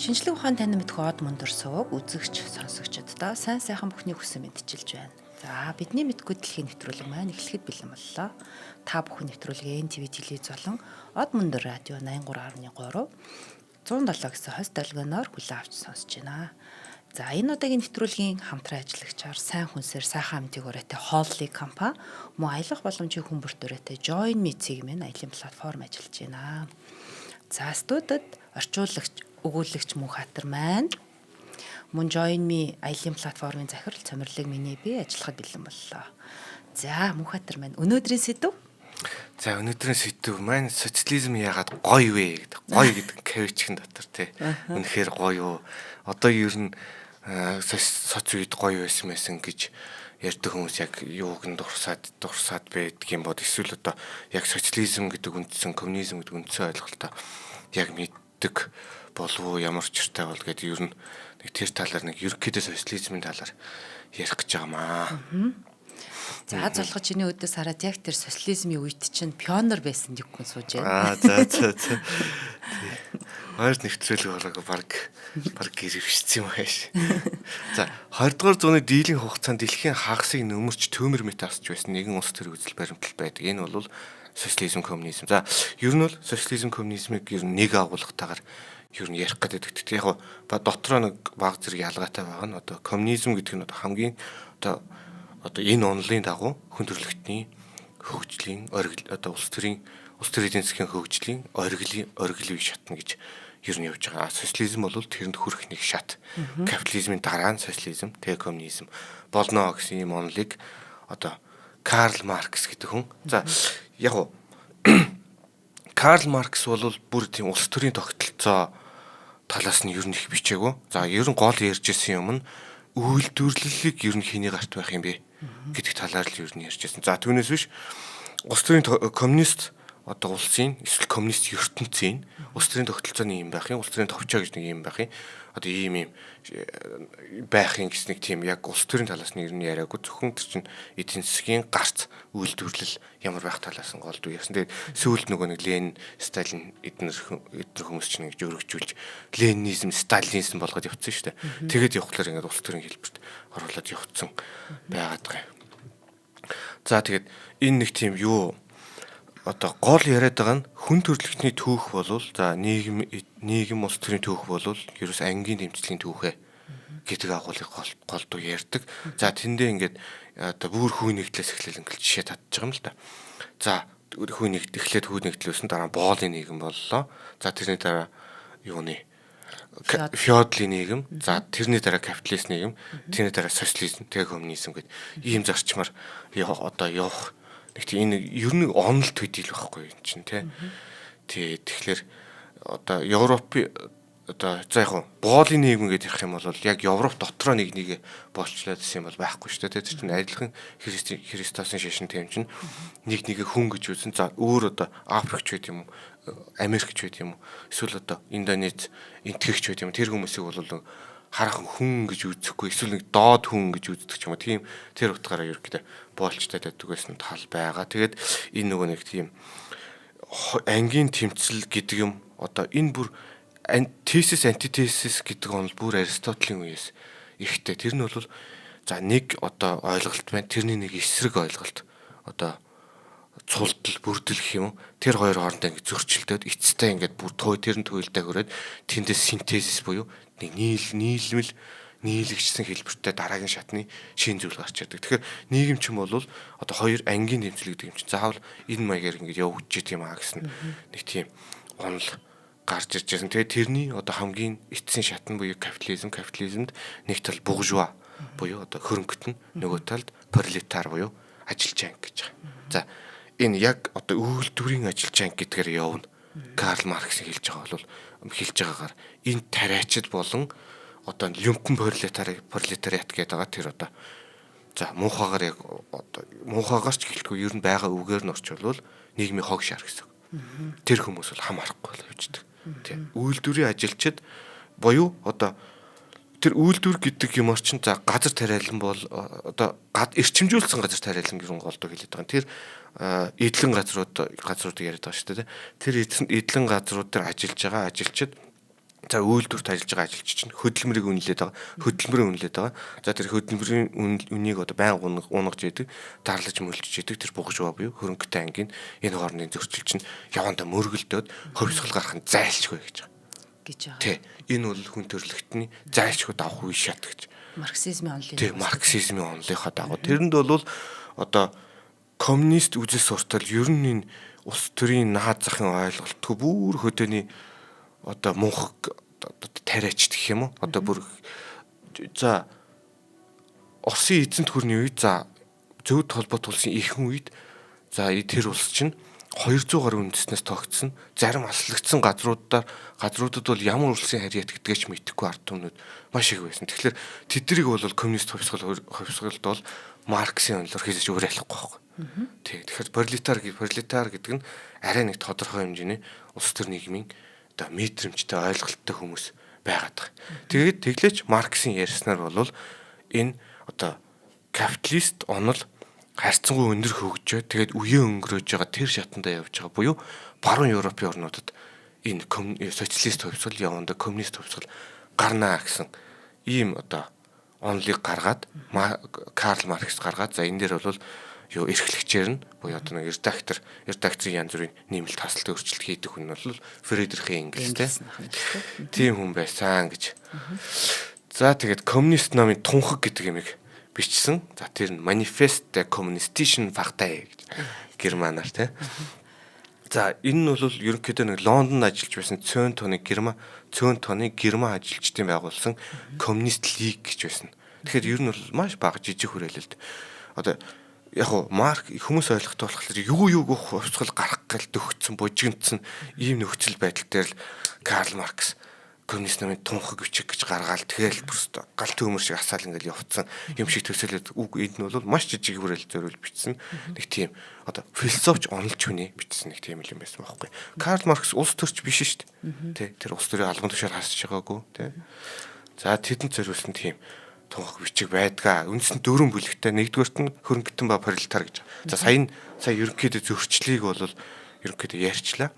Шинжлэх ухаан танин мэдхүү од мөндөр сувг үзэгч сонсогчдод сайн сайхан бүхний хүсэн мэдчилж байна. За бидний мэдгүй дэлхийн нэвтрүүлэг маань эхлэхэд бэлэн боллоо. Та бүхэн нэвтрүүлгийг NTV телевиз болон од мөндөр радио 83.3 107 гэсэн хост долгионоор хүлээн авч сонсож байна. За энэ удаагийн нэвтрүүлгийн хамтран ажиллагчаар сайн хүнсээр сайхан амтыг ураатай Холли компани мөн аялах боломжийн хүмүүрт ураатай Join Me цэг мэн аялын платформ ажиллаж байна. За студид орчуулагч өгүүлэгч Мөнхбаатар маань мөн Join Me аялын платформын захирал Цомирлог миний би ажиллахад бэлэн боллоо. За Мөнхбаатар маань, өнөөдрийн сэдэв. За, өнөөдрийн сэдэв маань социализм яагаад гоё вэ гэдэг. Гоё гэдэг кавичкэн дотор, тий. Үнэхээр гоё юу? Одоо ер нь соц үед гоё байсан гэж ярьдаг хүмүүс яг юуг нь дурсаад байдаг юм бод, эсвэл одоо яг социализм гэдэг үндсэн, коммунизм гэдэг үндсэн ойлголтоо яг мэддэг болов уу, ямар учиртай бол гэдэг ер нь нэг тэр талаар, нэг ерөнхийдөө социализмын талаар ярих гэж байгаа маа. За, золгож чиний өдөөс хараад яг тэр социализмын үед чинь пионер байсан нэг хүн сууж байна. Аа, за. Хоёр нэвтрүүлэг болоог баг гэрвшсэн юм ааш. За, 20 дугаар зууны дийлэн хугацаанд дэлхийн хагасыг нөмөрч төмөр мэт асч байсан нэгэн улс төр үзэл баримтлал байдаг. Энэ бол социализм, коммунизм. За, ер нь бол социализм, коммунизмыг ер нь нэг агуулгатайгаар ер нь ярих гэдэг. Гэхдээ яг дотроо нэг баг зэрэг ялгаатай байгаа нь одоо коммунизм гэдэг нь одоо хамгийн одоо энэ онолын дагуу хүн төрөлхтний хөгжлийн оргил, одоо улс төр эдийн засгийн хөгжлийн оргил үе шатна гэж ер нь явж байгаа. Социализм бол тэрэнд хүрэх нэг шат. Капитализмын дараа нь социализм, тэгээ коммунизм болно гэсэн ийм онолыг одоо Карл Маркс гэдэг хүн. За, яг уу Карл Маркс бол бүр тийм улс төрийн тогтолцоо талаас нь ер нь их бичээгүй. За, ер нь гол ярьж исэн юм нь үйлдвэрлэлийг ер нь хэний гарт байх юм бэ гэдэг талаар л ер нь ярьж байсан. За, түүнээс биш улс төрийн коммунист одоо улсын эсвэл коммунист ертөнцийн улс төрийн тогтолцооны юм байх юм, улс төрийн товчоо гэж нэг юм байх юм. Одоо ийм ийм байх юм гэсэн нэг тийм яг улс төрийн талаас нь ер нь яриаггүй, зөвхөн тэр чинь эдийн засгийн гарц, үйлдвэрлэл ямар байх талаас нь голдуу ярьсан. Тэгээд сүүлд нөгөө нэг Ленин, Сталин эднэр хүмүүс чинь ингэж өргөжүүлж ленинизм, сталинизм болгоод явцсан шүү дээ. Тэгээд явхлаар ингээд улс төрийн хэлбэрт оруулаад явцсан байгаад байгаа юм. За, тэгээд энэ нэг тийм юу одоо гол яриад байгаа нь хүн төрөлхтний түүх болвол, за, нийгэм улс төрийн түүх болвол ерөөс ангийн тэмцлийн түүхээ гэдэг агуулгыг голдуу ярьдаг. За, тэндээ ингээд одоо бүр хүү нэгдлээс эхлээл ингээд жишээ татчих юм л та. За, хүү нэгд эхлээд хүү нэгдлээсэн, дараа боолын нийгэм боллоо. За, тэрний дараа юуны феодлын нийгэм, за, тэрний дараа капиталист нийгэм, тэрний дараа социализм, тэгээ коммунизм гэд ийм зарчмаар одоо явах нэг тийм энэ ер нь онол төдийл байхгүй юм чинь, тий. Тий, тэгэхээр одоо Европ одоо за яг боолын нийгэм гэдээ ярих юм бол яг Европ дотроо нэг нэг боолчлаад байсан юм бол байхгүй шүү дээ. Тэр чинь адилхан Христосын шашин тэм чинь нэг нэгэ хүн гэж үзэн, за, өөр одоо Африкч байт юм уу, Америкч байт юм уу, эсвэл одоо Индонез энтгэгч байт юм, тэр хүмүүсийг бол хараахан хүн гэж үзэхгүй, эсвэл нэг доод хүн гэж үздэг ч юм уу, тийм тэр утгаараа ерөнхийдөө боолчтой байдаг байсан тал байгаа. Тэгээд энэ нөгөө нэг тийм ангийн тэмцэл гэдэг юм одоо энэ бүр thesis, антитезис гэдэг онол бүр Аристотелийн үеэс ихтэй. Тэр нь бол за нэг одоо ойлголт байна. Тэрний нэг эсрэг ойлголт, одоо цулдал, бүрдэл гэх юм уу. Тэр хоёр хоорондоо ингэ зөрчилдөд эцэстээ ингээд бүр туй тэр нь туйлдаа хүрээд тэндээс синтезис буюу нэг нийлмэл, нийлэгчсэн хэлбэртэй дараагийн шатны шин зүйл гарч ирдэг. Тэгэхээр нийгэм чинь бол одоо хоёр ангийн тэмцэл гэдэг юм чинь заавал энэ маягаар ингэж явагдаж юм аа гэсэн нэг тийм онол гарч ирж байсан. Тэгээд тэрний одоо хамгийн эцсийн шат нь буюу капитализм, капитализмд нэг тал буржуа буюу одоо хөрөнгөт нь, нөгөө талд пролетар буюу ажилч анги гэж байгаа. За, энэ яг одоо үйлдвэрийн ажилч анги гэдгээр явна. Карл Маркс хэлж байгаа бол хэлж байгаагаар энэ тариачид болон одоо люмпен пролетариат гэдэг байгаа тэр одоо за муухагаар, яг одоо муухагаар ч гэлтгүй, ер нь байгаа үгээр нь орчуулвал нийгмийн хог шар гэсэн. Тэр хүмүүс бол хам харахгүй бол явждаг. Тийм. Үйлдвэрийн ажилчид буюу одоо тэр үйлдвэр гэдэг юмар чинь за газар тариалан бол одоо эрчимжүүлсэн газар тариалан гэрэн голдуу хэлээд байгаа. Тэр эдлэн газруудыг яриад байгаа шүү дээ. Тэр эдлэн газрууд дээр ажиллаж байгаа ажилчид За үйлдвэрт ажиллаж байгаа ажилч чинь хөдөлмөрийг үнэлээд байгаа. Хөдөлмөрийн үнэлээд байгаа. За тэр хөдөлмөрийн үнийг одоо байнга унгаж идэг, дарлаж мөлжиж идэг тэр бугжгаа буюу хөрөнгөтэй ангийн энэ хоорондын зөрчил чинь явандаа мөргөлдөөд хувьсгал гарах нь зайлшгүй гэж байгаа. Гэж байгаа. Тий. Энэ бол хүн төрөлхтний зайлшгүй давах үе шат гэж. Марксизмын онолын. Тий, марксизмын онолынхоо дагуу. Тэрэнд бол одоо коммунист үзэл суртал ер нь энэ улс төрийн наад захын ойлголтгүй бүр хөдөөний одоо мунхаг тариач гэх юм уу? Одоо бүр за Оросын эзэнт гүрний үед за зөвд холбоот улсын ихэнх үед за тэр улс чинь 200 гаруй үндэснээс тогтсон зарим аслагдсан газруудад бол ямар улсын харьяат гэдгээ ч мэдэхгүй ард түмнүүд маш их байсан. Тэгэхээр тэднийг бол коммунист хувьсгалд бол Марксийн онолоор хийжж уриалахгүй байхгүй. Тий. Тэгэхээр пролетар гэдэг нь арай нэг тодорхой хэмжээний улс төр нийгмийн одоо мэдрэмжтэй ойлголттой хүмүүс байгаад байгаа. Тэгээд тэглээч Марксийн ярьснаар бол энэ одоо капиталист онол харьцангуй өндөр хөгжөөд тэгээд үеэ өнгөрөөж байгаа тэр шатандаа явж байгаа буюу баруун Европын орнуудад энэ социалист хувьсгал явандаа коммунист хувьсгал гарнаа гэсэн ийм одоо онолыг гаргаад Карл Маркс гаргаад за энэ дээр бол юу эрхлэгчээр нь буюу одоо нэг редакцийн янз бүрийн нэмэлт хасалт өөрчлөлт хийдэг хүн нь бол Фридрих Энгельс тийм хүн байсан гэж. За тэгээд коммунист номын тунхаг гэдэг юмыг бичсэн. За тэр нь Manifest der Kommunistischen Partei гэж германаар тий. За энэ нь бол ерөнхийдөө нэг Лондонд ажиллаж байсан цөөн тооны герман ажилчдын байгуулсан Коммунист лиг гэж байсан. Тэгэхээр ер нь бол маш бага жижиг хүрээлэлд одоо яг уу Марк хүмүүс ойлгохтой болохоор юуг хувьсгал гарах гал дөгцсөн бужигнцсан ийм нөхцөл байдал дээр л Карл Маркс коммунист намын тунхаг бичиг гэж гаргаал тэгэл просто гал төмөр шиг асаал ингээл явцсан юм шиг төсөөлөд үг энэ нь бол маш жижиг хүрээлэл зориул бичсэн нэг тийм одоо философч онолч хүний бичсэн нэг тийм юм байсан байхгүй. Карл Маркс улс төрч биш шүү дээ. Тэ тэр улс төрийн албан тушаал хасж байгаагүй тэ. За тэдэнд зориулсан тийм тунхаг бичиг байдгаа. Үндсэн дөрвөн бүлэгтэй. Нэгдүгээрт нь хөрөнгөтөн ба пролетар гэж. За сая ерөнхийдөө зөрчлийг бол ерөнхийдөө ярьчлаа.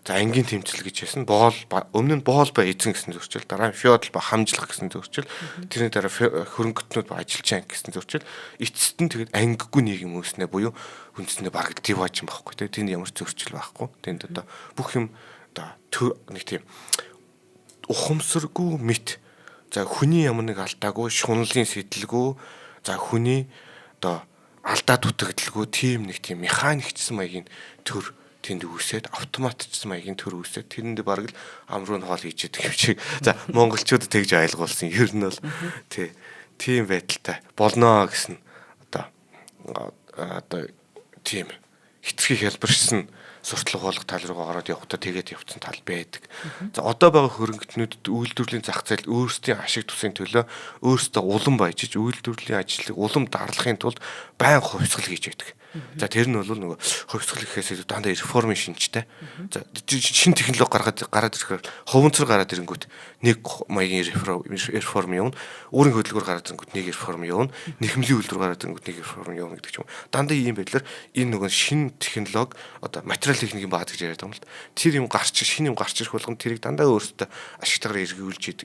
За ангийн тэмцэл гэж хэлсэн. Боол өмнө нь боол ба эзэн гэсэн зөрчил, дараа нь феодал ба хамжлах гэсэн зөрчил, тэрний дараа хөрөнгөтнүүд ба ажилчин анги гэсэн зөрчил. Эцэст нь тэгээд ангигүй нийгэм үүснэ буюу үндсэндээ бараг диваж юм байхгүй тий. Тэнд ямар ч зөрчил байхгүй. Тэнд одоо бүх юм одоо нэг тийм ухамсаргүй мэт. За хүний ямар нэг алдаагүй, шунлын сэтэлгүй, за хүний одоо алдаа дутагдaltaгүй тийм нэг тийм механикчсан маягийн төр тэнд үүсээд автоматчсан маягийн төр үүсээд тэрэнд бараг л ам руу нь хоол хийж идэг юм шиг. За монголчууд тэгж ойлгуулсан. Ер нь бол тий тийм байдалтай болно гэсэн одоо тийм хитрхи хялбаршсан суртал ухаалах тал руугаа ороод явахдаа тэгээд явцсан тал байдаг. За одоо байгаа хөрөнгөтнүүдэд үйлдвэрлэлийн зах зээл өөрсдийн ашиг тусын төлөө өөрсдөө улам баяжиж үйлдвэрлэлийн ажлыг улам дарлахын тулд байнга хувьсгал хийж байдаг. За тэр нь бол нөгөө хувьсгал гэхээс илүү дандаа реформын шинжтэй. За шинэ технологи гаргаад ирэхээр хуванцар гараад ирэнгүүт нэг маягийн реформ явна. Өөрийн хөдөлгөөр гараад ирэнгүүт нэг реформ явна. Нэхэмлийн үйлдвэр гараад ирэнгүүт нэг реформ явна гэдэг ч юм. Дандаа ийм байдлаар энэ нөгөө шинэ технологи одоо материал техникийн бааз гэж яриад байгаа юм л. Тэр юм гарч шинэ юм гарч ирэх болгон тэрийг дандаа өөрсдөө ашигтайгаар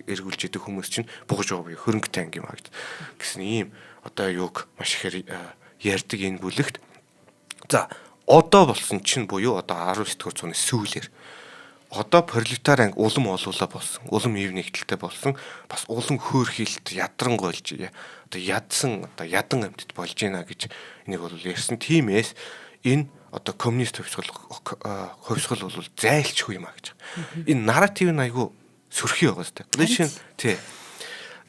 эргүүлж идэг хүмүүс чинь бугаж байгаа буюу хөрөнгөтэй анги юм аа гэсэн ийм одоо юуг маш ихээр ярьдаг энэ бүлэгт. За одоо болсон чинь буюу одоо 19 дугаар зууны сүүлээр одоо пролетар анги улам олуулаа болсон, улам ив нэгдэлтэй болсон, бас улам хөөрхийлэлт ядран голж одоо ядсан одоо ядан амьтад болж байна гэж энийг бол ярьсан. Тиймээс энэ одоо коммунист хувьсгал бол зайлчгүй юм а гэж. Энэ нарратив нь айгүй сөрхий байгаа сте. Одоо жишээ нь тий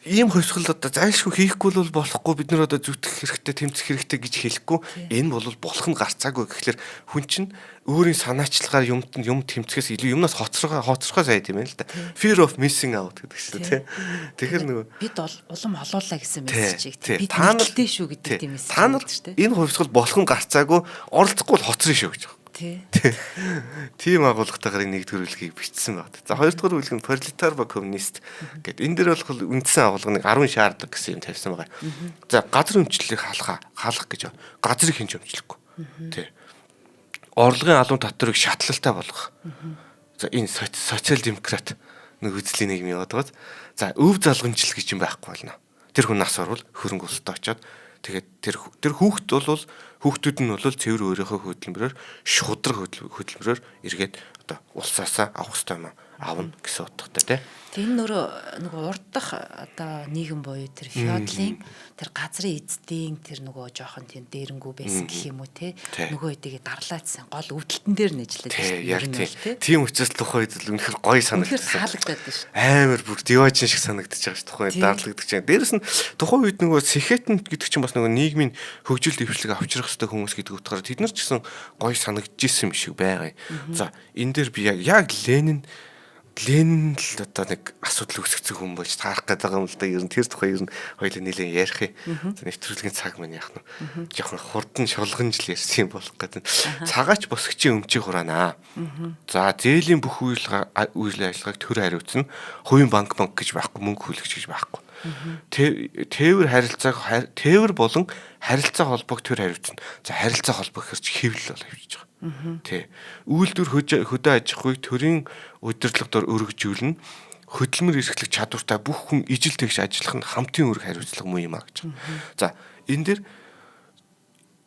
ийм хувьсгал одоо зайлшгүй хийхгүй бол болохгүй бид нар одоо зүтгэх хэрэгтэй тэмцэх хэрэгтэй гэж хэлэхгүй энэ бол болох нь гарцаагүй гэхлээр хүн чинь өөрийн санаачлагаар юмд юм тэмцэхээс илүү юмнаас хоцрохоо сайд юм байна л да. Fear of missing out гэдэг чинь тий. Тэгэхээр нөгөө бид улам олуулаа гэсэн мессежийг бид нэгтэй шүү гэдэг тийм мессеж. Та нар энэ хувьсгал болох нь гарцаагүй оролцохгүй бол хоцрон шүү гэж байна. Тий. Тийм агуулгатайгаар энэ нэгдүгээр бүлгийг бичсэн байна. За хоёрдугаар бүлэг нь пролетар ба коммунист гэд энэ дээр болох үндсэн агуулга нэг 10 шаардлага гэсэн юм тавьсан байгаа. За газар өмчлөлийг халах гэж байна. Газрыг хинж өмчлөхгүй. Тий. Орлогын алуун татварыг шатлалтай болгох. За энэ социал демократ нэг үзлийн нийгэм яваад байгаа. За өв залгамжлал гэж юм байхгүй болно. Тэр хүн нас орвол хөрөнгө улстай очиод тэгээд тэр хүүхэд бол хүүхдүүд нь бол цэвэр өөрийнхөө хөдөлмөрөөр шудраг хөдөлмөрөөр эргээд одоо улсаасаа авах ёстой юм авна гэсэн утгатай тий. Тэр энэ нөгөө урдах одоо нийгэм буюу тэр феодлын тэр газрын эздийн тэр нөгөө жоохон тийм дээрэнгүү байсан гэх юм уу те. Нөгөө хэдийгээ дарлаадсан гол өвдөлтөн дээр нь ажиллаад байсан юм тий. Тийм учраас тухайн үед л үнэхээр гоё санагдсан. Таалагдаад байна шүү. Амар бүр диважин шиг санагдчих байгаа ш тухайн үед дарлагдчих чинь. Дээрэс нь тухайн үед нөгөө сэхэтэн гэдэг чинь бас нөгөө нийгмийн хөгжил дэвшлиг авчрах хэрэгтэй хүмүүс гэдэг утгаараа тэд нар ч гэсэн гоё санагдчихсэн юм шиг байгаа юм. За энэ дээр би яг Ленин л одоо нэг асуудал үүсгэсэн хүн болж таарах гэдэг юм л да. Ер нь тэр тухай ер нь хоёулаа нэлээд ярих юм. За нэвтрүүлгийн цаг маань яах нь. Жохон хурдан шулганж л ярьсан юм болох гэдэг. Цагаач босгчийн өмчийг хураанаа. За зээлийн бүх үйл ажиллагааг төр хариуцна. Хувийн банк гэж байхгүй, мөнгө хүлэгч гэж байхгүй. Тээвэр харилцааг тээвэр болон харилцаа холбоог төр хариуцна. За харилцаа холбоо гэхэр чи хэвлэл бол авчиж байгаа. Тэ. Үйлдвэр хөдөө аж ахуйг төрийн удирдлага дор өргөжүүлнэ. Хөдөлмөр эрхлэх чадвартай бүх хүн ижил тэгш ажиллах нь хамтын үүрэг хариуцлага муу юм а гэж. За энэ дэр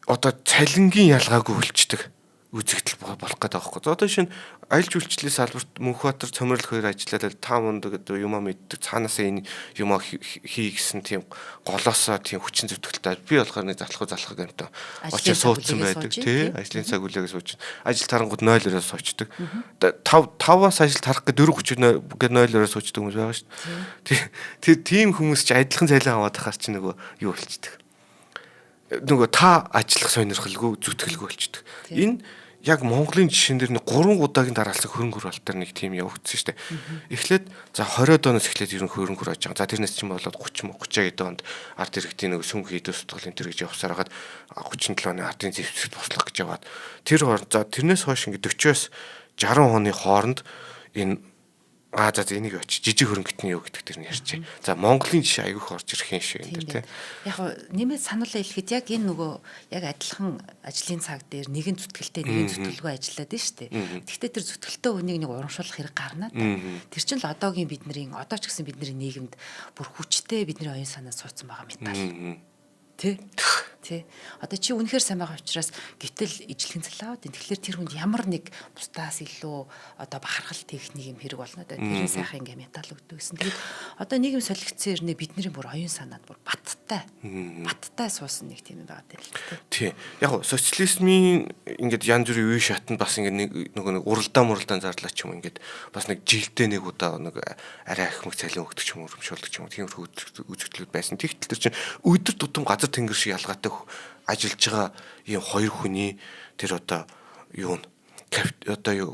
одоо цалингийн ялгаагүй үлчдэг үзэгдэл болох гэдэг байгаа байхгүй. Одоо шинэ аялал жуулчлалын салбарт Мөнхбаатар цомирлох хоёр ажиллаад та мундаг гэдэг юмаа мэддэг цаанаасаа энэ юмаа хий гэсэн тийм голоосоо тийм хүчин зүтгэлтэй би болохоор нэг залах гэмтэн очиж суудсан байдаг тий ажлын цаг үлээгээ сууж ажил тарангууд 0-оос суучдаг 5-аас ажил тарах гэ 4:30 гэ 0-оос суучдаг хүмүүс байгаа шүү дээ. Тэр тийм хүмүүс чи адилхан цалин аваад тахаар чи нөгөө юу болчдөг нөгөө та ажиллах сонирхолгүй зүтгэлгүй болчдөг. Энэ яг Монголын жишээн дээр нэг 3 удаагийн дараалсан хөрөнгө оруулалт дээр нэг тийм явагдсан шүү дээ. Эхлээд за 20-од оноос эхлээд ер нь хөрөнгө оруулж байгаа. За тэрнээс чинь болоод 30 30 хэдэн онд ард иргэдийн нэг сүм хийдэ сутгал энэ төр гэж явсаар хагаад 37 оны ардын зэвсэгт бослох гэж яваад тэр за тэрнээс хойш ингээд 40-оос 60 оны хооронд энэ за энийг очиж жижиг хөрөнгөтний юу гэдэг тэр нь ярьчих. За Монголын жишээ айгүйх орж ирэх юм шиг энэ дэр тий. Яг нэмээд сануулаа хэлэхэд яг энэ нөгөө яг адилхан ажлын цаг дээр нэгэн зүтгэлтэй нэгэн зүтгэлгүй ажиллаад нь шүү дээ. Гэхдээ тэр зүтгэлтэй хүнийг нэг урамшуулах хэрэг гарна да. Тэр чинь л одоогийн бидний одоо ч гэсэн бидний нийгэмд бүр хүчтэй бидний оюун санаа суудсан байгаа металл. Тэ? Тэ. Одоо чи үнэхээр сайн байгаа учраас гэтэл ижлэгэн цалаа. Тэгэхээр тэр хүнд ямар нэг бусдаас илүү одоо бахархал техник юм хэрэг болно. Тэр нь сайхан ингээ металл өгдөг гэсэн. Тэгээд одоо нийгэм солигдсон ирнэ бидний бүр оюун санаанд бүр баттай. Баттай суусан нэг тийм юм байгаа юм л тэ. Тий. Яг гоо социализмын ингээд янз бүрийн үе шатанд бас ингээд нэг нөгөө нэг уралдаан зарлаа ч юм ингээд бас нэг жилдээ нэг удаа нэг арай ахмаг цалин өгдөг ч юм уу урамшуулдаг ч юм уу тиймэрхүү үзэгдлүүд байсан. Тэгтэл тэр чинь өдөр тутам газар тэнгэр шиг ялгаатай ажиллаж байгаа ийм хоёр хүний тэр одоо юу н одоо юу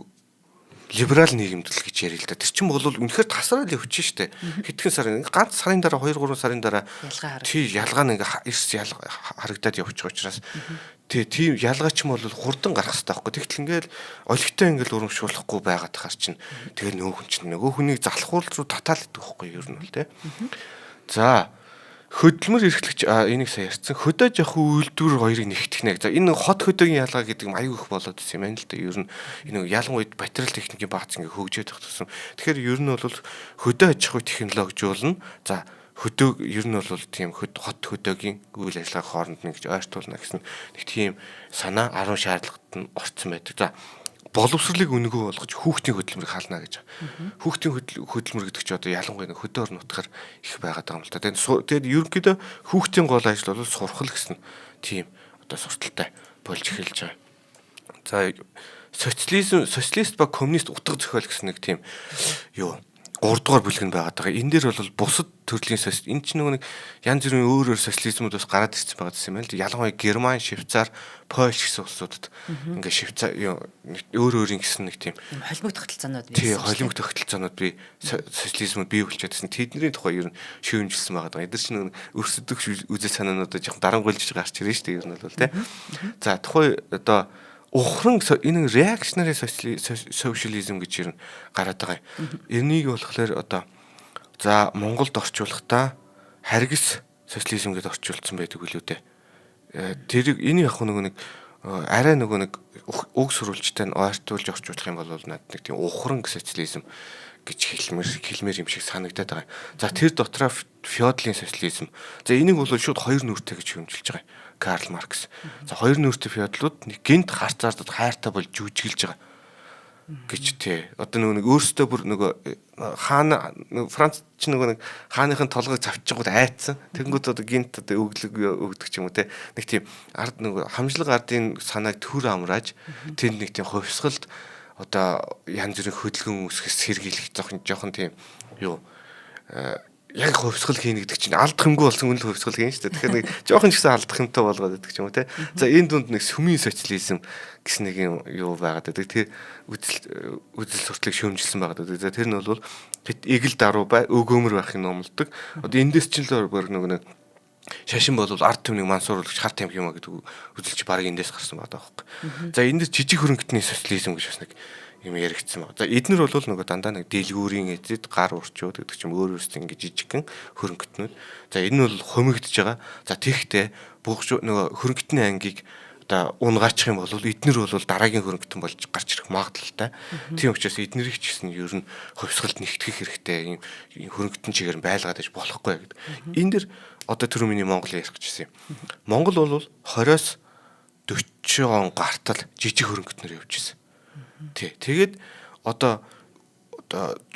либерал нийгэмдэл гэж ярил л да. Тэр чинь бол үнэхээр тасраад явчих штэ. Хэдхэн сарын ганц сарын дараа 2 3 сарын дараа тий ялгаа нь ингээ эрс харагдаад явчих учраас тий тийм ялгаа ч юм бол хурдан гарах хэрэгтэй байхгүй. Тэгтэл ингээл олигтой ингээл урамшуулахгүй байгаад тахаар чинь тэгэл нөгөө хүн чинь нөгөө хүнийг залхуул руу татаал гэдэг байхгүй ер нь бол тий. За хөдөлмөр эрхлэгч энийг сая ярьсан. Хөдөө аж ахуй үйлдвэр хоёрыг нэгтгэх нэ. За энэ хот хөдөөгийн ялгаа гэдэг юм аюу их болоод ирсэн юм байна л да. Ер нь энэ ялангуяа материал техникийн баац ингээ хөгжөөд байх тусам. Тэгэхээр ер нь бол хөдөө аж ахуй технологижуулна. За хөдөг ер нь бол тийм хот хөдөөгийн үйл ажиллагаа хооронд нь гэж ойртуулна гэсэн нэг тийм санаа 10 шаардлагат нь орцсон байдаг. За боловсролыг үнэгүй болгож хүүхдийн хөдөлмөрийг хална гэж. Хүүхдийн хөдөлмөр гэдэг чинь одоо ялангуяа нэг хөдөө орон нутгаар их байгаад байгаа юм л та. Тэгээд ерөнхийдөө хүүхдийн гол ажил бол сурах л гэсэн тийм одоо сурталтай болж эхэлж байгаа. За социализм, социалист ба коммунист утга зохиол гэсэн нэг тийм юу 3 дугаар бүлэг нь байгаад байгаа. Энэ дээр бол бусад төрлийн энэ чинь нөгөө нэг янз бүрийн өөр өөр социализмууд бас гараад ирсэн байгаа гэсэн юм байна л. Ялангуяа Герман, Швейцар, Польш гэсэн улсуудад ингээ Швейцар өөр өөрийн гэсэн нэг тийм холимог тогтолцоонууд бий. Тийм, холимог тогтолцоонууд бий. Социализмууд бий болчиход байсан. Тэдний тухай ер нь шүүмжилсэн байгаа даа. Эдгээр чинь өрсөлдөх үзэл санаануудаа жоохон дарангуйлж гарч ирнэ шүү дээ ер нь бол тий. За тухай одоо ухран энэ reactionary socialism гэж ер нь гараад байгаа юм. Энийг болохоор одоо за Монголд орчуулахдаа харгас социализм гэдээ орчуулсан байдаг үлээ дээ. Тэр энэ яг нөгөө нэг арай нөгөө нэг уг сурвалжтай нь ойртуулж орчуулах юм бол надад нэг тийм ухран социализм гэж хэлмээр юм шиг санагдаад байгаа. За тэр дотроо феодлын социализм. За энийг бол шууд хоёр нүртэй гэж хэмжилж байгаа юм. Карл Маркс. За хоёр нүртэй феодлууд нэг гинт харцаардад хайртай болж жүжиглэж байгаа гэж тий. Одоо нөгөө нэг өөрсдөө бүр нөгөө хаана Франц ч нөгөө нэг хааныхын толгойг цавччихгууд айцсан. Тэнгүүд одоо гинт одоо өглөг өгдөг ч юм уу те. Нэг тийм ард нөгөө хамжлага ардын санааг төр амрааж тэнд нэг тийм хувьсгалд одоо янз бүрийн хөдөлгөөн үүсгэх сэргийлэх жоохон тийм юу яг хувьсгал хийнэ гэдэг чинь алдах юмгүй болсон үн л хувьсгал хийн шүү дээ. Тэгэхээр нэг жоохон ч гэсэн алдах юмтай болгоод байдаг ч юм уу те. За энэ дунд нэг сүмийн социализм гэсэн нэг юм юу байгаад байдаг. Тэр үзэл суртлыг шүүмжилсэн байгаад байдаг. За тэр нь бол эгэл даруу бай өгөөмөр байхыг номлодог. Одоо эндээс чинь л баг нэг шашин бол ард түмнийг мансууруулагч хар тамхи юм а гэдэг үзэлч баг эндээс гарсан байгаа байхгүй. За эндээс жижиг хөрөнгөтний социализм гэж бас нэг юм яригдсан байна. За эднэр бол нөгөө дандаа нэг дэлгүүрийн эзэд гар урчууд гэдэг чим өөр өөрсдөө ингэ жижигхэн хөрөнгөтнүүд. За энэ нь бол хумигдж байгаа. За тэгтээ бүх нөгөө хөрөнгөтний ангийг одоо унгаачих юм бол эднэр бол дараагийн хөрөнгөтөн болж гарч ирэх магадлалтай. Тийм учраас эднэрийг ч гэсэн ер нь хувьсгалд нэгтгэх хэрэгтэй. Ийм хөрөнгөтөн чигээр нь байлгаад иж болохгүй гэдэг. Энэ дэр одоо түрүү миний Монгол ярих гэжсэн юм. Монгол бол 20-оос 40 он гартал жижиг хөрөнгөтнөр явж ирсэн. Тий. Тэгээд одоо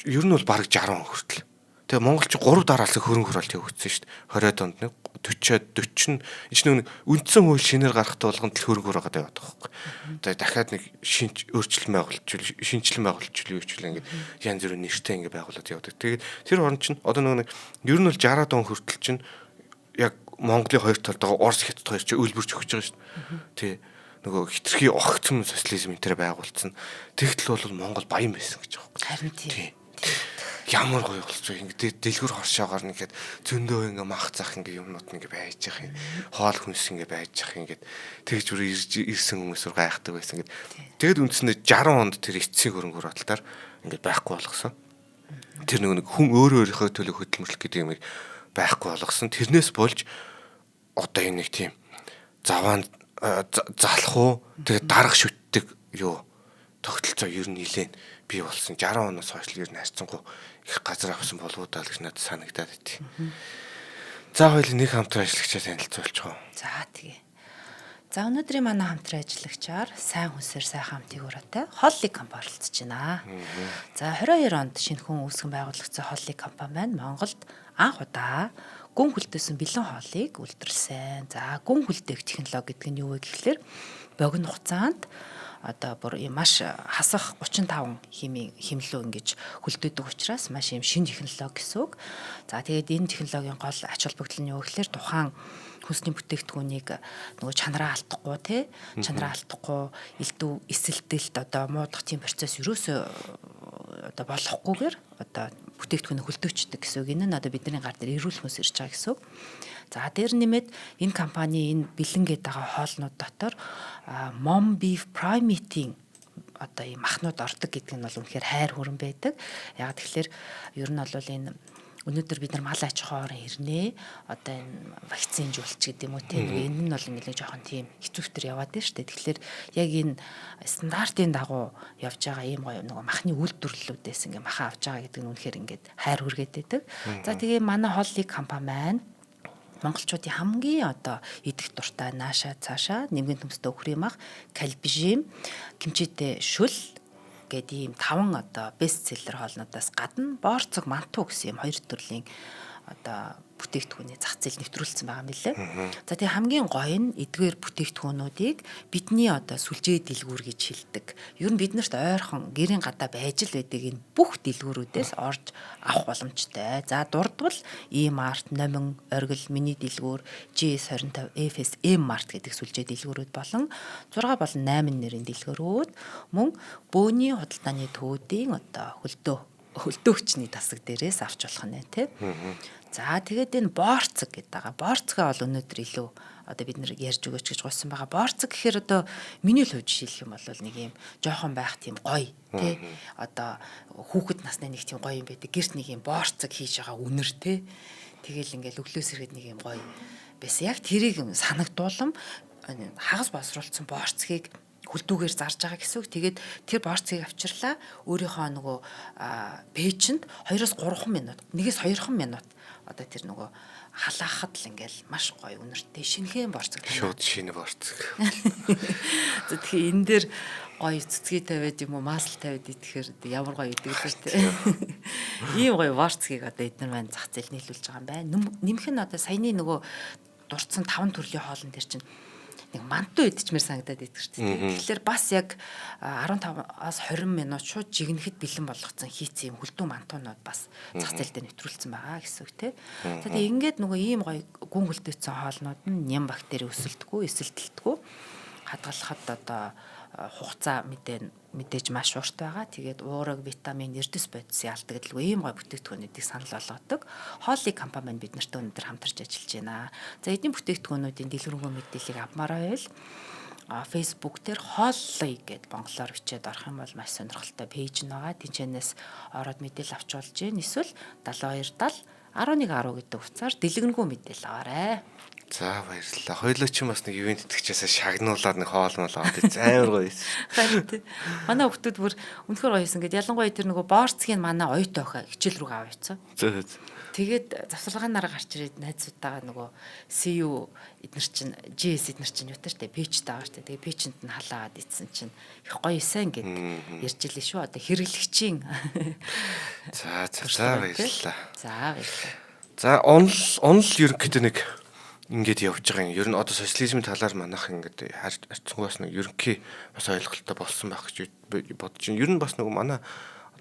ер нь бол бараг 60 он хүртэл. Тэгээ Монгол чи 3 дараалсан хөрөнгө оруулалт явагдсан шүү дээ. 20-од онд нэг 40-од 40 нь энэ чинь нэг үндсэн хууль шинээр гарахтай болгонд л хөрөнгө оруулалт яваад байгаа байхгүй. Тэгээ дахиад нэг шинж өөрчлөлт байгуулчих, шинжилэн байгуулчих юу ч үл ингээд янз бүрийн нэртэй ингээд байгуулад явдаг. Тэгээд тэр орн чинь одоо нэг ер нь бол 60-ад он хүртэл чинь яг Монголын хоёр талд байгаа Орос Хятад хоёр чинь өлбөрч өгч байгаа шүү дээ. Тий. Нөгөө хитрхи огцом социализм энэ төр байгуулсан. Тэгтэл бол Монгол баян байсан гэж байгаа юм. Харин тий. Ямар гоё болчих ингээ дэлгүр хоршоогоор нэхэд зөндөө ингээ мах зах ингээ юмнууд ингээ байж явах юм. Хоол хүнс ингээ байж явах ингээд тэгж бүр ирсэн хүмүүс бүр гайхдаг байсан ингээд. Тэгэд үндсэндээ 60 онд тэр эцсийн хөрөнгө оруулалтаар ингээ байхгүй болгосон. Тэр нөгөө нэг хүн өөрөө өөрийнхөө төлөө хөдөлмөрлөх гэдэг юмыг байхгүй болгосон. Тэрнээс болж одоо энэ нэг тийм заваан залах уу тэгээд дарга шүтдэг юу тогтолцоо ер нь нилээн бий болсон. 60 оноос хойш л ер нь харьцангуй их газар авсан болов уу даа гэж надад санагдаад байт. За хоёул нэг хамтран ажиллагчаа танилцуулчих уу. За тэгээ. За өнөөдрийн манай хамтран ажиллагчаар сайн хүнсээр сайхан амтыг ураатай Холли компани оролцож байна. За 22 онд шинэхэн үүсгэн байгуулагдсан Холли компани маань Монголд анх удаа гүн хөлдөөсөн бэлэн хоолыг үйлдвэрлэсэн. За гүн хөлдөөх технологи гэдэг нь юу вэ гэхлээр богино хугацаанд одоо бүр ийм маш хасах 35 химийн химлүү ингэж хөлдөөдөг учраас маш ийм шинэ технологи гэсэн үг. За тэгээд энэ технологийн гол ач холбогдол нь юу гэхлээр тухайн хүнсний бүтээгдэхүүнийг нөгөө чанараа алдахгүй тий чанараа алдахгүй элдв эсэлтэлт одоо муудах тийм процесс ерөөсөө одоо болохгүйгээр одоо бүтээгдэхүүнийг хөлдөөчдөг гэсэн үг. Энэ нь одоо бидний гар дээр эрүүл хүнс ирж байгаа гэсэн үг. За дээр нэмээд энэ компани энэ бэлэн гэдэг байгаа хоолнууд дотор Mom Beef Primate-ийн одоо ийм махнууд ордог гэдэг нь бол үнэхээр хайр хүрэн байдаг. Яг тэгэхээр ер нь бол энэ өнөөдөр бид нар мал аж ахуйн орон ирнэ. Одоо энэ вакцинжуулч гэдэг юм уу те. Энэ нь бол ингээд жоохон тийм хэцүүвтер яваад байна шүү дээ. Тэгэхээр яг энэ стандартын дагуу явж байгаа ийм гоё нөгөө махны үйлдвэрлэлүүдээс ингээд маха авч байгаа гэдэг нь үнэхээр ингээд хайр хүргээд байдаг. За тэгээ манай Холли компани маань монголчуудын хамгийн одоо идэх дуртай нааша цаашаа нэмгэн төмстэй өхрийн мах, кальбижим, кимчитэй шүл гээд ийм 5 одоо бестселлер хоолнуудаас гадна боорцог манту гэсэн юм хоёр төрлийн одоо бүтээгдэхүүний зах зээл нэвтрүүлсэн байгаа юм билээ. За тэгээ хамгийн гоё нь эдгээр бүтээгдэхүүнүүдийг бидний одоо сүлжээ дэлгүүр гэж хэлдэг. Ер нь бид нарт ойрхон гэрийн гадаа байж л байдаг энэ бүх дэлгүүрүүдээс орж авах боломжтой. За дурдвал E-Mart, Номин, Оргил, Миний дэлгүүр, GS25, FS, M-Mart гэдэг сүлжээ дэлгүүрүүд болон 6 болон 8 нэрийн дэлгүүрүүд мөн бөөний худалдааны төвүүдийн одоо хөлдөөгчний тасаг дээрээс авч болох нэ тий. За тэгээд энэ боорцог гэдэг байгаа. Боорцгоо бол өнөөдөр илүү одоо бид нэр ярьж өгөөч гэж гуйсан байгаа. Боорцог гэхээр одоо миний л хувьд жишээлх юм бол нэг юм жоохон байх тийм гоё тий. Одоо хүүхэд насны нэг тийм гоё юм байдаг. Гэрт нэг юм боорцог хийж байгаа үнэр тий. Тэгэл ингээл өглөөс ирэхэд нэг юм гоё байсан. Яг тэрийг санагдуулам хагас боловсруулсан боорцгийг Хөлдүүгээр зарж байгаа гэсэн үг. Тэгээд тэр борцыг авчирлаа. Өөрийнхөө нөгөө пэйжэнд 2-3 минут, 1-2 минут одоо тэр нөгөө халаахад л ингээл маш гоё үнэртэй шинэхэн борцог. Шууд шинэ борцог. За, тэгэхээр энэ дээр гоё цэцгий тавиад юм уу, масл тавиад идэхээр ямар гоё идэг л те. Ийм гоё борцгийг одоо эдгээр маань зах зээл нийлүүлж байгаа юм байна. Нэмэх нь одоо саяны нөгөө дурдсан таван төрлийн хоолн дээр чинь нэг манту идчихмээр санагдаад идэх шүү дээ. Тэгэхээр бас яг 15-аас 20 минут шууд жигнэхэд бэлэн болгоцсон хийцэн юм хөлдөө мантуунууд бас зах зээл дээр нэвтрүүлсэн байгаа гэсэн үг те. За, тэгээ ингээд нөгөө ийм гоё гүн хөлдөөцсөн хоолнууд нь ням бактери өсөлтгүй, эсэлтэлтгүй, хадгалахад одоо хугацаа мэдээж маш урт байгаа. Тэгээд уураг, витамин, эрдэс бодис ялдагдalгүй ийм гоё бүтээгдэхүүнүүдийг санал болгодог. Хоолны компани маань бид нартай өнөөдөр хамтарч ажиллаж байна. За, эдийн бүтээгдэхүүнүүдийн дэлгэрэнгүй мэдээллийг авмаар байвал Facebook дээр хооллоё гэд монголоор бичээд орох юм бол маш сонирхолтой page нь байгаа. Тинчэнээс ороод мэдээлэл авч болж гин. Эсвэл 72 70 11 10 гэдэг утсаар дэлгэрэнгүй мэдээлэл аваарай. За, баярлалаа. Хоёлоо ч бас нэг ивент итгэжээсээ шагнуулаад нэг хоол мол аваад ицсэн. Амар гоё байсан. Харин тий. Манай хүмүүс бүр үнэхээр гоё байсан гэд, ялангуяа тэр нөгөө борцгийг манай оюут охин хичээл рүү аваа явцсан. Зөө зөө. Тэгээд завсарлагын нараа гарч ирээд найзуудтайгаа нөгөө CU эднэр чинь GS эднэр чинь юутай штэ, пэйжтэй байгаа штэ. Тэгээ пэйжэнд нь халаагаад ицсэн чинь их гоё исэн гэд ярьж илээ шүү. Одоо хэрэглэгчийн За за за, баярлалаа. За, баярлалаа. За, онол онол ерөнхийдөө нэг ингээд явж байгаа юм. Ер нь одоо социализмын талаар манайх ингээд харьцангуй бас нэг ерөнхий бас ойлголттой болсон байх гэж бодож байна. Ер нь бас нэг манай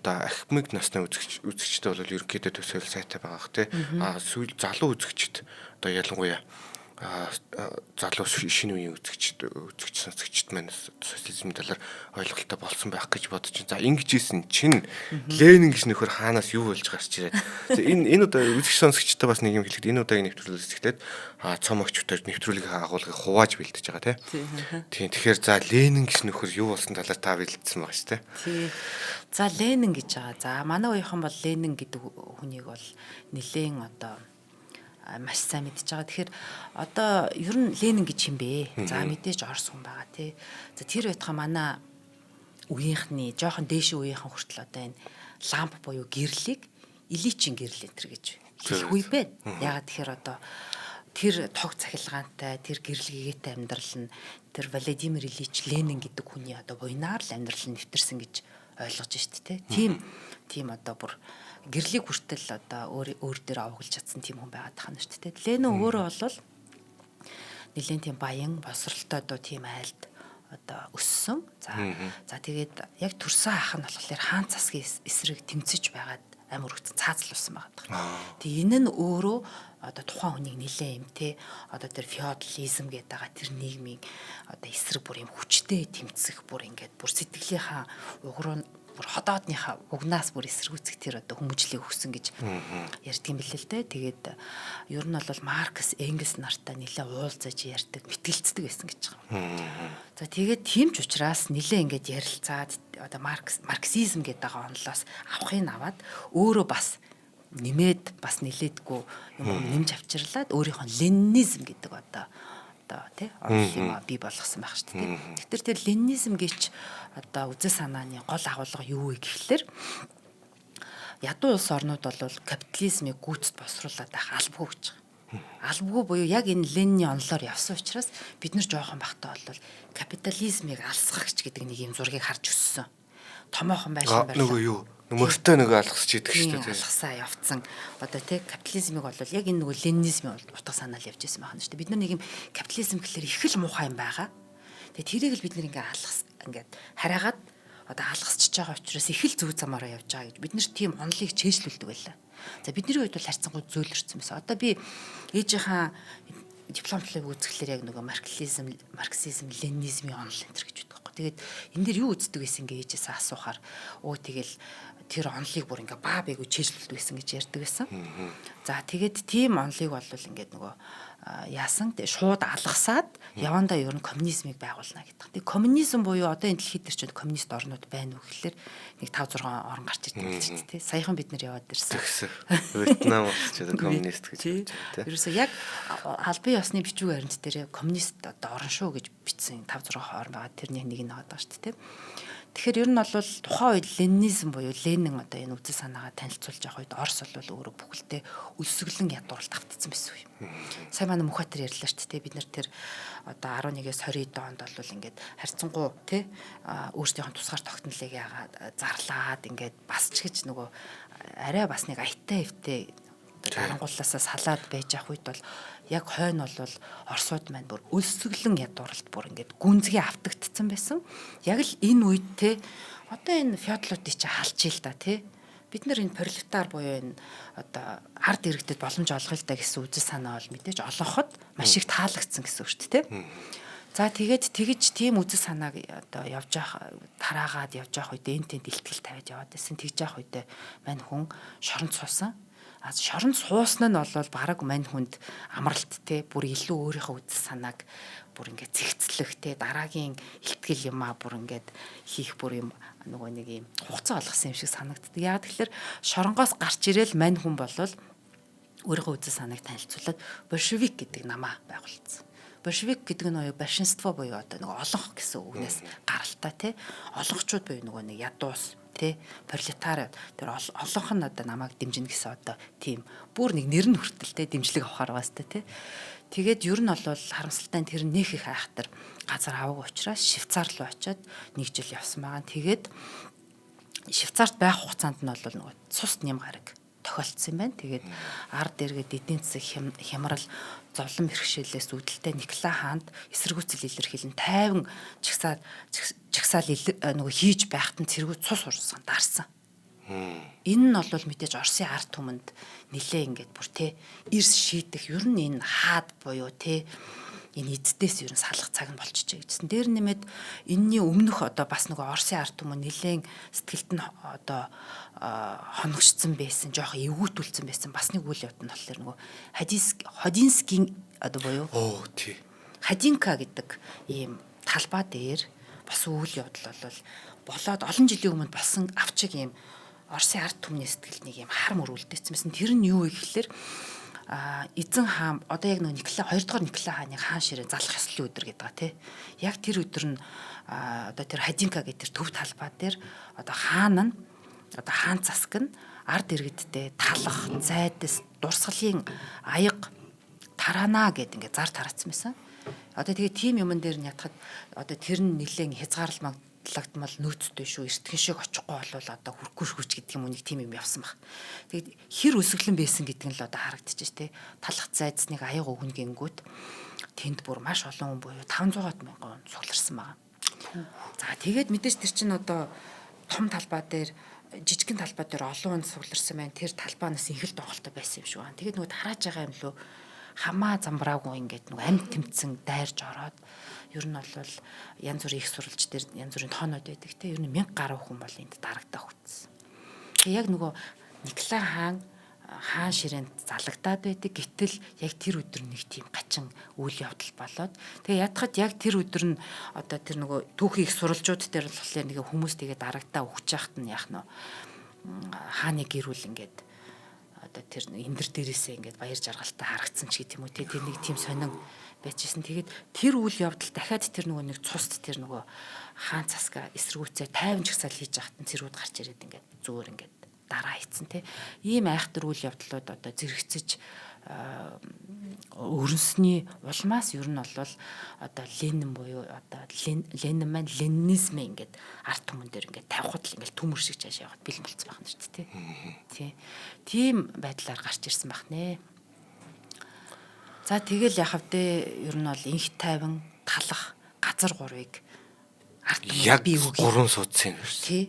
одоо ахмыг насны үзэгчтэй бол ерөнхийдөө төсөөл сайтай байгаа х тий. А сүүл залуу үзэгчд одоо ялангуяа залуу шинэ үеийн үзэгч сонсогчд маань социализмын талаар ойлголттой болсон байх гэж бодож байна. За, ингэж ийсэн чинь Ленин гэж нөхөр хаанаас юу болж гарч ирээд. За, энэ энэ удаа үзэгч сонсогчтой бас нэг юм хэлэхэд энэ удаагийн нэвтрүүлгээс эхлээд цом огчтой нэвтрүүлгийн агуулгыг хувааж бэлдэж байгаа тий. Тийм, тэгэхээр за Ленин гэж нөхөр юу болсон талаар та бэлдсэн байгаа шүү дээ. Тий. За, Ленин гэж байгаа. За, манай үеийнхэн бол Ленин гэдэг хүнийг бол нэлээн одоо маш сайн мэдж байгаа. Тэгэхээр одоо ер нь Ленин гэж юм бэ? За, мэдээж Орос хүн байгаа тий. За, тэр байтугай манай үеийнхний жоохон дээшийн үеийнхэн хүртэл одоо энэ ламп буюу гэрлийг Иличийн гэрэл энэ төр гэж хэлэх үе байна. Яагаад тэгэхээр одоо тэр тог цахилгаантай, тэр гэрлэгээтэй амьдрал нь тэр Владимир Ильич Ленин гэдэг хүний одоо буйнаар л амьдрал нь нэвтэрсэн гэж ойлгож шít тэ. Тийм одоо бүр гэрлийг хүртэл одоо өөр өөр дээр овоглож чадсан тийм хүн байгаад тахна шүү дээ. Ленин өөрөө бол нэлээд тийм баян, босролтой одоо тийм айлд одоо өссөн. За за, тэгээд яг төрсөн ах нь болохоор хаан засгийн эсрэг тэмцэж байгаад амар өргөцөн цаазлуулсан байгаа. Тэгээ энэ нь өөрөө одоо тухайн хүнийг нэлээд юм те, одоо тэр феодализм гэдэг байгаа тэр нийгмийн одоо эсрэг бүр юм хүчтэй тэмцэх, бүр ингээд бүр сэтгэлийнхаа угруу, бүр ходоодныхаа угнаас бүр эсэргүүцэх тэр одоо хүмүүжлийг өгсөн гэж ярьдаг юм билээ л дээ. Тэгээд ер нь бол Маркс, Энгельс нартай нэлээд уулзаж ярьдаг, мэтгэлцдэг байсан гэж байгаа. За, тэгээд тийм ч учраас нэлээд ингээд ярилцаад одоо марксизм гэдэг байгаа онолоос авахыг аваад өөрөө бас нэмээд, бас нилээдгүй юм нэмж авчирлаад өөрийнхөө ленинизм гэдэг одоо тий онол юм бий болгосон байх шүү дээ. Тэгэхээр тэр ленинизм гэж одоо үзэл санааны гол агуулга юу вэ гэхлээр ядуу улс орнууд бол капитализмыг гүйцэд босруулад байх албагүй гэж байгаа. Албагүй буюу яг энэ Ленины онолоор явсан учраас бид нар жоохон бахтаа бол капитализмыг алсгагч гэдэг нэг юм зургийг харж өссөн. Томоохон байшин барьлаа. Нөгөө юу? Мөртөө нөгөө алгасч идэг шүү дээ. Алгасаа явцсан. Одоо тий капитализмыг бол яг энэ нөгөө ленинизмын утга санаал явж байсан байна шүү дээ. Бид нар нэг юм капитализм гэхэлэр их л муухай юм байгаа. Тэгээ тэрийг л бид нар ингээ алгас ингээд хараагаад одоо алгасчиж байгаа учраас их л зөв замаараа явж байгаа гэж бид нар тийм онолыг чэйжлүүлдэг байлаа. За, бидний хувьд бол харьцангуй зөөлрсөн байсан. Одоо би ээжийнхаа диплом талыг үзэхлээр яг нөгөө марксизм, ленинизмын онол энэ төр гэж байдаг байхгүй. Тэгээд энэ дэр юу үздэг байсан гээ ээжээсээ асуухаар өө тэгэл тэр онолыг бүр ингээ баа бэгүй чийжлүүлдэг байсан гэж ярьдаг байсан. За тэгээд тийм онолыг бол ингээд нөгөө яасан шууд алгасаад явандаа ер нь коммунизмыг байгуулна гэдэг. Тэгээ коммунизм буюу одоо энэ дэлхийд дээр чинь коммунист орнууд байна уу гэхлээр нэг 5 6 орн гарч ирдэг гэж чинь тий. Саяхан бид нэр яваад ирсэн. Вьетнам улс ч одоо коммунист гэж байна тий. Ерөөсөө яг албан ёсны бичвэг баримт дээр коммунист одоо орн шүү гэж бичсэн 5 6 орн байгаа. Тэрний нэг нь байгаа шүү дээ тий. Тэгэхээр ер нь бол тухайн үед ленинизм буюу Ленин одоо энэ үзэл санаагаа танилцуулж явах үед Орос бол өөрөө бүхэлдээ өлсгөлэн ядууралд автцсан байсан юм. Сая манай Мөнхбаатар ярьлаа шүү дээ. Бид нар тэр одоо 11-ээс 20 онд бол ингээд харьцангуй тий өөрсдийнхөө тусгаар тогтнолыг яагаад зарлаад ингээд бас ч гэж нөгөө арай бас нэг аятай хөвтэй дарангууллаасаа салаад байж явах үед бол яг хойно бол Оросууд маань бүр өлсгөлэн ядууралд бүр ингээд гүнзгий автагдсан байсан. Яг л энэ үед те одоо энэ феодлуудыг чи халж ил да те. Бид нар энэ пролетар буюу энэ одоо ард иргэдэд боломж олгоё л да гэсэн үзэл санаа бол мэдээж олонход маш их таалагдсан гэсэн үг шүү дээ те. За тэгээд тэгж тийм үзэл санааг одоо явж явах тараагаад явж явах үед энэ тэнд илтгэл тавиад яваад байсан. Тэгж явах үедээ мань хүн шоронд суусан. А шоронд суусан нь бол бараг мань хүнд амралт те бүр илүү өөрийнхөө үзэл санааг бүр ингээд цэгцлэх те дараагийн илтгэл юмаа бүр ингээд хийх бүр юм нөгөө нэг юм хугацаа олгосон юм шиг санагддаг. Яг тэгэхээр шоронгоос гарч ирээл мань хүн болвол өөрийнхөө үзэл санааг танилцуулаад большевик гэдэг намаа байгуулсан. Большевик гэдэг нь буюу большинство буюу одоо нөгөө олонх гэсэн үгнээс гаралтай те олонхчууд буюу нөгөө нэг ядуус тэ пролетар тэр олонх нь одоо намайг дэмжинэ гэсэн одоо тийм бүр нэг нэр нь хүртэл тэ дэмжлэг авахар байгаас тэ. Тэгээд ер нь бол харамсалтай нь тэр нэх их айхтар газар аваагүй учраас Швейцар руу очиод нэг жил явсан байгаа. Тэгээд Швейцарт байх хугацаанд нь бол нөгөө цус нэм гараг тохиолдсон юм байна. Тэгээд ард дэргэд эдийн засаг хямрал зовлон бэрхшээлээс үүдэлтэй Николай хаанд эсэргүүцэл илэрхийлэн 50 чагсаал нөгөө хийж байхад нь цэргүүд цус урсган дарсан. Энэ нь бол мэдээж Оросын ард түмэнд нилээ ингээд бүр те эрс шийдэх ер нь энэ хаад буюу те энэ эздээс ер нь салах цаг нь болчихжээ гэжсэн. Дээр нэмээд энэний өмнөх одоо бас нөгөө Оросын ард түмэн нилээн сэтгэлд нь одоо хоногшсон байсан, жоох эвгүүтүүлсэн байсан. Бас нэг үйл явдал нь болохоор нөгөө Ходинскийн одоо буюу оо тий Хадинка гэдэг ийм талбай дээр бас үйл явдал бол болоод олон жилийн өмнө болсон авчиг ийм Оросын ард түмний сэтгэлд нэг ийм хар мөр үлдээсэн байсан. Тэр нь юу вэ гэхлээр эзэн хаан одоо яг нөгөө Николай 2 дугаар Николай хааны хаан ширээ залах ёслолын өдөр гэдэг байгаа тий. Яг тэр өдөр нь одоо тэр Хадинка гэдэг тэр төв талбай дээр одоо хаан нь одоо хаан засаг нь ард иргэдтэй талах, зайдас, дурсгалын аяга тараана гэд ингээд зар тараацсан байсан. Одоо тэгээ тийм юмн дээр нь ятгахад одоо тэр нь нэлээд хязгаарлагдмал нөөцтэй шүү. Эртхэн шиг очихгүй болвол одоо хүрхгүй шүүч гэдэг юм уу нэг тийм юм явсан баг. Тэгээд хэр өсөглөн байсан гэдэг нь л одоо харагдчих те. Талах зайдсныг аяга өгнө гингүүт тэнд бүр маш олон хүн буюу 500 мянган хүн цугларсан байгаа. За тэгээд мэдээж тэр чинь одоо том талбай дээр жижигхэн талбай дээр олон хүн цугларсан байна. Тэр талбаанаас инхэл донголтой байсан юм шиг байна. Тэгээд нөгөө тарааж байгаа юм лөө хамаа замбраагүй ингээд нөгөө амьд тэмцэн дайрж ороод ер нь бол янз бүрийн их сурвалж дээр янз бүрийн тоонууд байдаг те. Ер нь 1000 гаруй хүн бол энд дарагдаа хүтсэн. Тэгээ яг нөгөө Николай хаан ширээнд залагдаад байдаг. Гэтэл яг тэр өдөр нэг тийм гачин үйл явдал болоод тэгээ ятгахад яг тэр өдөр нь одоо тэр нөгөө түүхийн их сурвалжууд дээр болохоор нэг хүмүүс тэгээ дарагдаа өгч яхад нь яах нь хааны гэр бүл ингээд одоо тэр эндэр дээрээсээ ингээд баяр жаргалтай харагдсан ч гэх юм уу те тэр нэг тийм сонин байжсэн. Тэгээд тэр үйл явдал дахиад тэр нөгөө нэг цуст тэр нөгөө хаан цасга эсэргүүцээ 50 жагсаал хийж яхад нь цэргүүд гарч ирээд ингээд зүгээр ингээд дараа хийцэн те. Ийм айхтар үйл явдлууд одоо зэрэгцэж өрнсний улмаас ер нь бол одоо Ленин буюу одоо Ленин маань ленинизмээ ингээд ард түмэн дээр ингээд тавихад л ингээд төмөр шиг цаашаа явахад бэлэн болцсон байх нь шүү дээ тий. Тийм байдлаар гарч ирсэн байх нэ. За тэгэл яхав дээ ер нь бол инх тайван талах газар гурвыг ард түмэнд бий үгүй. Гурван суудсан юм шүү. Тий.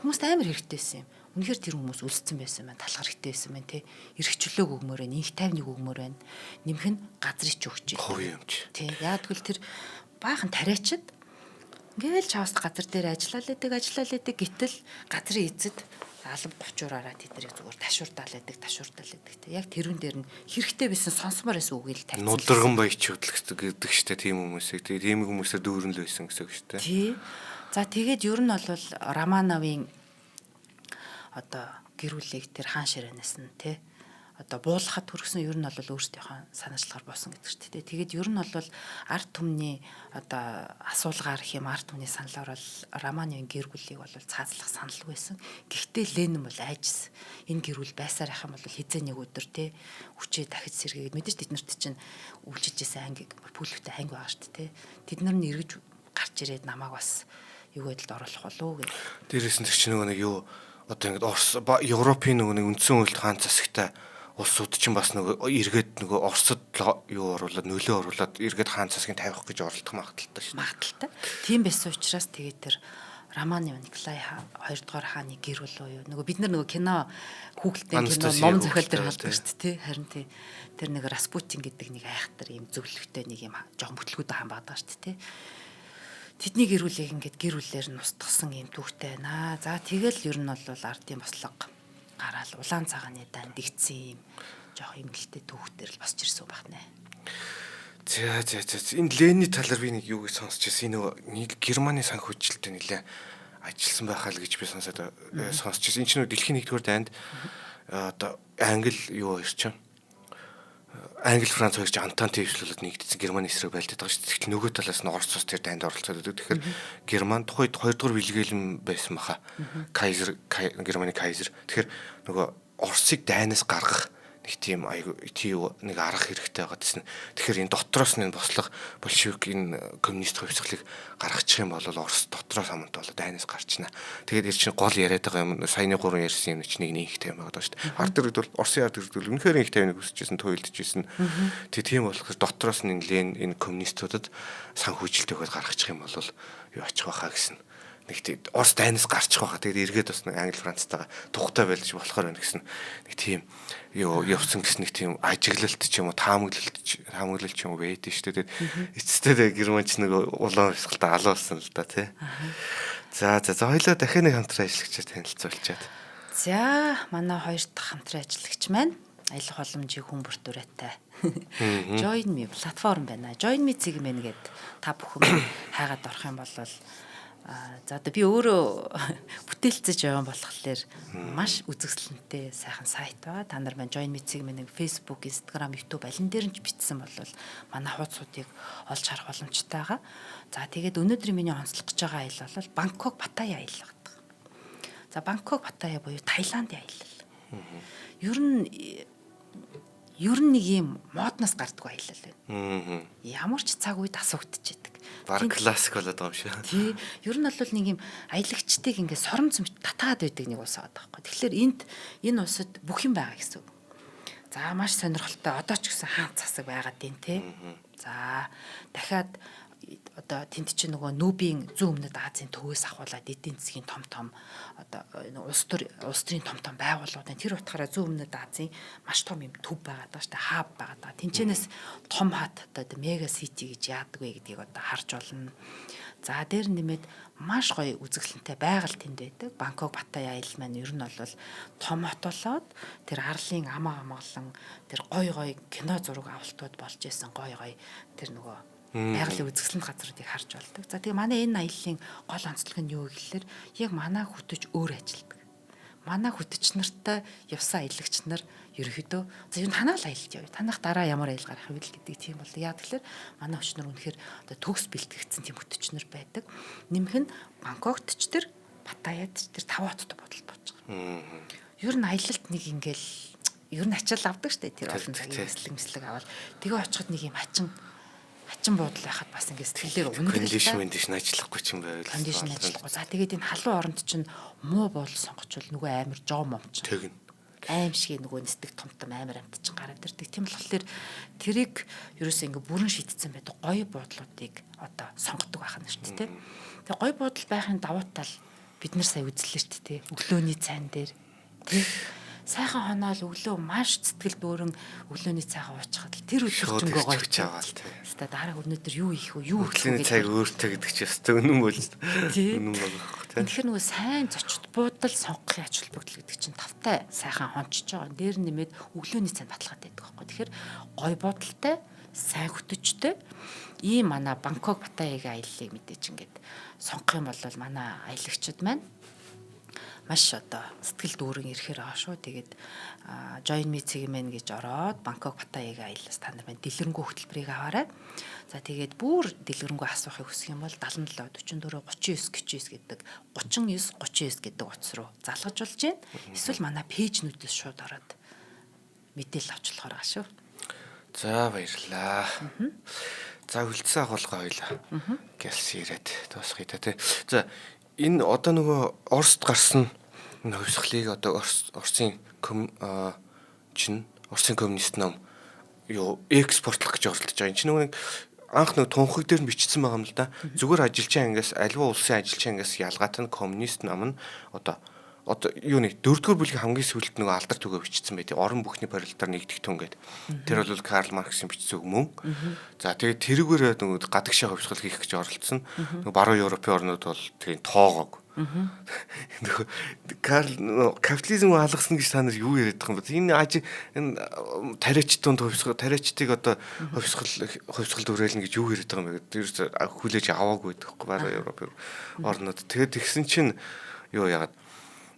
Хүмүүст амар хэрэгтэй байсан юм. Үнэхээр тэр хүмүүс үлсцэн байсан байна, талах хэрэгтэй байсан байна тий. Эрх чөлөөг өгмөр байна, инх тайвныг өгмөр байна. Нэмэх нь газрыг ч өгч. Хувийн юм чи. Тий. Яг тэгвэл тэр баахан тариачид ингээл чавст газар дээр ажиллаа л гэдэг, гэтэл газрын эзэд Алба говчуураараа тэд нарыг зүгээр ташуурдаал байдаг, ташуурдаал байдаг те. Яг тэрүүн дээр нь хэрэгтэй байсан сонсомоор байсан үгийг л тавьсан. Нударган баяч хөдлөх гэдэг штэ тийм хүмүүсийг. Тэгээ тийм хүмүүсээр дүүрэн л байсан гэсэн үг штэ. Тий. За тэгээд ер нь бол Романовын одоо гэр бүлийг тэр хаан ширээнээс нь те одоо буулгахад хүргэсэн ер нь бол өөрсдийнхөө санаачлагаар буусан гэдэг шүү дээ. Тэгээд ер нь бол ард түмний одоо асуулгаар гэх юм ард түмний саналаар бол Романовын гэр бүлийг бол цаазлах саналгүй байсан. Гэхдээ Ленин бол айжсэн. Энэ гэр бүл байсаар ах юм бол хизээ нэг өдөр те хүчээ дахиж сэргээгээд мэдээж тэд нарт чинь үйлчилж исэн анги бүлэгтэй анги байгаа шүү дээ. Тэд нар нь эргэж гарч ирээд намайг бас юу гэдэлд оруулах болов уу гэх. Дээрээс нь тэр чинь нөгөө нэг юу одоо ингээд Орос Европын нөгөө нэг үндсэн хуульд хаан засагтай улсууд чинь бас нөгөө эргээд нөгөө Оросд юу оруулаад нөлөө оруулаад эргээд хаан засгийг тавих гэж оролдох магадлалтай шүү дээ. Магадлалтай. Тийм байсан учраас тэгээд тэр Романов Николай 2 дугаар хааны гэр бүл үү юу нөгөө бид нар нөгөө кино хүүхэлдэйн кино ном зохиол дээр халдаг шүү дээ тий. Харин тий тэр нэг Распутин гэдэг нэг айхтар ийм зөвлөгтэй нэг юм жоохон бүтлгүүдэн хаан байдаг шүү дээ тий. Тэдний гэр бүлийг ингээд гэр бүлээр нь устгасан ийм түүхтэй байна. За тэгэл ер нь бол ардын бослого гараал улаан цагааны дан дэгдсэн ийм жоох имгэлтэй түүхтэр л босч ирсэн байх нэ. За за за энэ Лений талаар би нэг юу гэж сонсч ирсэн. Энэ нөгөө Германы санхүүжилттэй нэлээ ажилласан байхаа л гэж би сонсоод сонсч ирсэн. Энэ чинь дэлхийн нэгдүгээр дайнд одоо Англи юу хоёр чинь Англи Франц хоёр чинь Антант хэвшлүүлээд нэгдсэн Германы эсрэг байлдаад байгаа шүү дээ. Тэгэхээр нөгөө талаас нь Орос улс тэр дайнд оролцоод байдаг. Тэгэхээр Герман тухайд хоёрдугаар Вильгельм байсан баха. Кайзер Германы Кайзер. Тэгэхээр нөгөө Оросыг дайнаас гаргах нэг тийм айгу тийм нэг арга хэрэгтэй байгаа гэсэн. Тэгэхээр энэ дотроос нь энэ бослого большевик энэ коммунист хувьсгалыг гаргачих юм бол Орос дотроос амант болоод дайнаас гарчна. Тэгээд тэр чинь гол яриад байгаа юм саяны гурван ярьсан юм чинь нэг нэг их юм байгаа шүү дээ. Ард иргэд бол Оросын ард иргэд бол үнэхээр их тайвныг хүсэж байсан, туйлдж байсан. Тэгээ тийм болохоор дотроос нь энэ Лен энэ коммунистуудад санхүүжилт өгөөд гаргачих юм бол юу ачих байхаа гэсэн нэг тийм Орос дайнаас гарчих байхаа. Тэгээд эргээд бас нэг Англи Францтайгаа тухтай байлж болохоор байна гэсэн нэг тийм юу явсан гэсэн нэг тийм ажиглалт ч юм уу таамаглалт ч юм уу байдэн шүү дээ. Тэгээд эцэстээ тэгээд Германч нэг улаан хувьсгалтай алуулсан л да тий. За за за хоёлоо дахиад нэг хамтран ажиллагчаар танилцуулчаад. За манай хоёр дахь хамтран ажиллагч маань аялах боломжийг хүн бүрт уриатай. Join me платформ байна. Join me цэг мэн гэд та бүхэн хайгаад орох юм бол за одоо би өөрөө бүтээлцэж байгаа болохоор маш үзэсгэлэнтэй сайхан сайт байгаа. Та нар маань Join Me цэг мэн Facebook, Instagram, YouTube аль нь дээр нь ч бичсэн бол манай хуудсуудыг олж харах боломжтой байгаа. За тэгээд өнөөдрийн миний онцлох гэж байгаа аялал бол Бангкок Паттайя аялал байдаг. За Бангкок Паттайя буюу Таиландын аялал. Ер нь нэг юм модноос гардаггүй аялал байна. Ямар ч цаг үед асуугдчихэдэг. Баг классик болоод байгаа юм шиг. Тий. Ер нь бол нэг юм аялагчдыг ингээд сором зөмч татаад байдаг нэг улс байгаа байхгүй. Тэгэхээр энд энэ улсад бүх юм байгаа гэсэн үг. За маш сонирхолтой. Одоо ч гэсэн хаант засаг байгаад байна те. За дахиад одоо тэнд чинь нөгөө нүүбийн зүүн өмнөд Азийн төвөөс ахуулаад эдийн засгийн том том одоо улс төр улс төрийн том том байгууллагууд байна. Тэр утгаараа зүүн өмнөд Азийн маш том юм төв байгаад байгаа шүү дээ. Хаб байгаад байгаа. Тэнчэнээс том хат одоо мега сити гэж яадаг вэ гэдгийг одоо харж болно. За дээр нэмээд маш гоё үзэсгэлэнтэй байгаль тэнд байдаг. Бангкок Паттайя аялал маань ер нь бол том хот болоод тэр арлын амаа амгалан тэр гоё гоё кино зураг авалтууд болж исэн гоё гоё тэр нөгөө байгалийн үзэсгэлэнт газруудыг харж болдог. За тэгээ манай энэ аяллаа гол онцлог нь юу гэхэлэр яг манай хөтөч өөр ажилдаг. Манай хөтөч нартай явсан аялагч нар ерөөхдөө за ер нь танаа л аялж явъя. Танах дараа ямар аял гарах вэ л гэдэг тийм бол. Яг тэгэхээр манай хөтөч нар үнэхээр одоо төгс бэлтгэгдсэн тийм хөтөч нар байдаг. Нэмэх нь Бангкокт ч тэр Паттайяд ч тэр 5 хотод бодолт бууж байгаа. Ер нь аялалд нэг ингээл ер нь ачаал авдаг штэ тэр олон цагийн мэслэг мэслэг аваад тэгээ очиход нэг юм хачин буудал байхад бас ингээд сэтгэлээр унадаг. Кондишн мэндишн ажиллахгүй ч юм байвал. Кондишн ажиллахгүй. За тэгээд энэ халуун оронд чинь муу буудал сонгочвол нөгөө амар жоо момч. Тэгнь. Аим шиг нөгөө нисдэг том том амар амт чинь гараад ирдэг. Тийм болохоор тэрийг ерөөсөө ингээд бүрэн шийдсэн байдаг гоё буудлуудыг одоо сонгодог байх нь шүү дээ. Тэгээ гоё буудал байхын давуу тал бид нар сая үзлээ шүү дээ. Өглөөний цайн дээр тий. Сайхан хоноол өглөө маш сэтгэл дүүрэн өглөөний цайгаа уучхад л тэр өдөржингөө гоё аваал тий. Хэвээ дараа өнөөдөр юу хийх вэ? Юу хийх вэ? Өглөөний цайг өөртөө гэдэг чи өстө үнэн бол үнэн болох тий. Тэгэхээр нөгөө сайн зочд буудал сонгохын ач холбогдол гэдэг чинь тавтай сайхан хончиж байгаа. Дээр нэмээд өглөөний цайнд баталгаатай байдаг байхгүй. Тэгэхээр гоё буудалтай, сайн хөтөчтэй ийм манай Бангкок Паттайягийн аяллыг мэдээж ингээд сонгох юм бол манай аялагчид маань маш одоо сэтгэл дүүрэн ирэхээр байгаа шүү. Тэгээд Join Me Цэгмэн гэж ороод Бангкок Паттайягийн аяллаас та нар маань дэлгэрэнгүй хөтөлбөрийг аваарай. За тэгээд бүр дэлгэрэнгүй асуухыг хүсэх юм бол 77 44 39 49 гэдэг 39 39 гэдэг утас руу залгаж болж байна. Эсвэл манай пэйжнүүдээс шууд ороод мэдээлэл авч болохоор байгаа шүү. За баярлалаа. За үлдсэн агуулга хоёлаа. Гэлс ирээд дуусгая та тий. За энэ одоо нөгөө Оросд гарсан энэ хувьсгалыг одоо Оросын чин Оросын коммунист ном юу экспортлох гэж оролдож байгаа. Энэ чинь нөгөө нэг анх нэг тунхаг дээр нь бичсэн байгаа юм л да. Зүгээр ажилчин ангиас альва улсын ажилчин ангиас ялгаатай нь коммунист ном нь одоо юу нэг дөрөвдүгээр бүлгийн хамгийн сүүлд нөгөө алдар түгээ бичсэн байт. Орон бүхний пролетар нэгдэх түн гэдэг. Тэр бол Карл Марксийн бичсэн үг мөн. За тэгээд тэрүүгээр нөгөө гадагшаа хувьсгал хийх гэж оролдсон. Нөгөө баруун Европын орнууд бол тэрийг тоогоог. Нөгөө Карл капитализм алгасан гэж та нар юу яриад байгаа юм бэ? Энэ аж энэ тариач тунд хувьсгал тариачдыг одоо хувьсгал дүрээлнэ гэж юу яриад байгаа юм бэ гэдэг. Тэр хүлээж аваагүй байдаг хгүй баруун Европын орнууд. Тэгээд тэгсэн чинь юу яагаад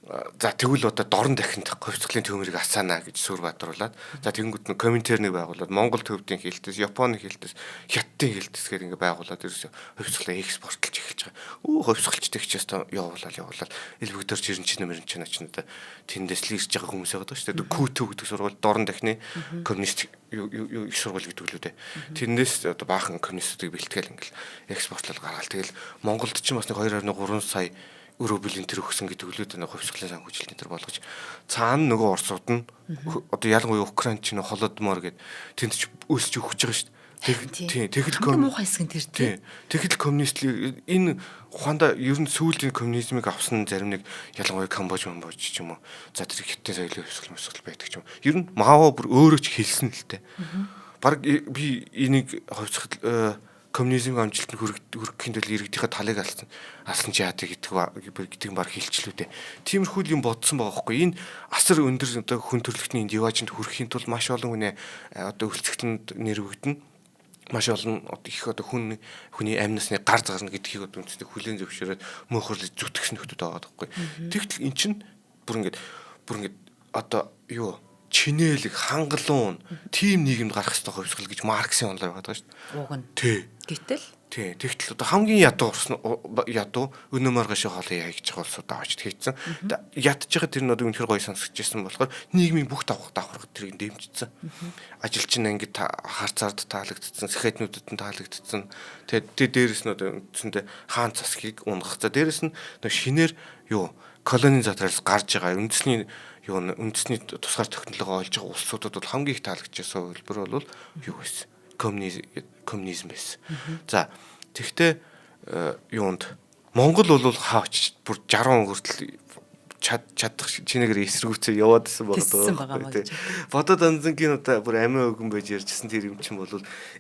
за тэгвэл одоо дорн дахинд хувьсгалын төмөрийг асаана гэж сүр бадруулад за тэгэнгүүт нь комментарийг байгуулад Монгол төвдийн хэлтээс, Японы хэлтээс, Хятадын хэлтээс гэх ингээ байгуулад ерөөсө хувьсгалаа экспортлж эхэлж байгаа. Өө хувьсгалчтай хичээс явуулаад элбэгдэр жирэн чинь мөрөн чинь очно одоо тэндээс л ирж байгаа хүмүүс байгаа шүү дээ. Күтү гэдэг сургууль дорн дахины коммунист юу их сургууль гэдэг лүү дээ. Тэрнээс одоо баахан коммунистуудыг бэлтгэл ингээл экспортлол гаргаал. Тэгэл Монголд ч бас нэг 2.3 сая өрөөбөлийн тэр өгсөн гэдэг үлүүд нэг хувьсгалын санхүүжилтийн тэр болгож цаана нөгөө орсууд нь одоо ялангуяа Украин ч нэ холодмор гэд тэнд ч өсч өгч байгаа шүү дээ. Тийм тэгэл муухай хэсэг нь тэр тийм. Тэгэл коммунист энэ ухаандаа ер нь сүүлийн коммунизмыг авсан зарим нэг ялангуяа Камбож, Мамбож ч юм уу. За тэр хятадын соёлын хувьсгал байдаг ч юм. Ер нь Мао бүр өөрөө ч хэлсэн л дээ. Бараг би энийг хувьсгал коммунизмын амжилтанд хүрэхийн тулд иргэдийнхээ талыг алсан чи яадаг гэдэг нь баг хэлчлүү дээ. Тиймэрхүү юм бодсон байгаа хгүй. Энэ асар өндөр одоо хүн төрөлхтний энэ диваажинд хүрэхийн тулд маш олон хүнээ одоо өлсгөлтөнд нэрвэгдэнэ. Маш олон их одоо хүний амь насны гар зарна гэдгийг одоо үндсэндээ хүлээн зөвшөөрөөд мөнхөрлөж зүтгэсэн нөхдүүд байгаа байхгүй. Тэгтэл эн чинь бүр ингээд одоо юу чинээлэг хангалуун тим нийгэмд гарах ёстой хувьсгал гэж Марксийн онолоор байгаа шүү дээ. Уг нь. Тий. Гэтэл тий. Тэгтэл одоо хамгийн ядуу ядуу өнөө маргааш хоолоо яа гэж байгаа улсууд авч хийцэн. Ядж байгаа тэр нь одоо үнэхээр гоё сонсогдчихсэн болохоор нийгмийн бүх давхарга тэрийг дэмжсэн. Ажилчин ангид харцаард таалагдсан, сэхэтнүүдэд нь таалагдсан. Тэгээд дээрэс нь одоо үндсэндээ хаан засгийг унгах. За дээрэс нь шинээр юу колонийн задраалс гарч байгаа үндэсний юу үндэсний тусгаар технологи олж байгаа улсуудад бол хамгийн их таалагдчихсан хувилбар бол юу байсан? Коммунизм байсан. За тэгтээ юунд Монгол бол хаа очиж бүр 60 хүртэл чадах чинээгээр эсэргүүцээ яваад исэн байгаа даа. Бодод анзангийн одоо бүр амиа өгөн байж ярьжсэн тэр юм чинь бол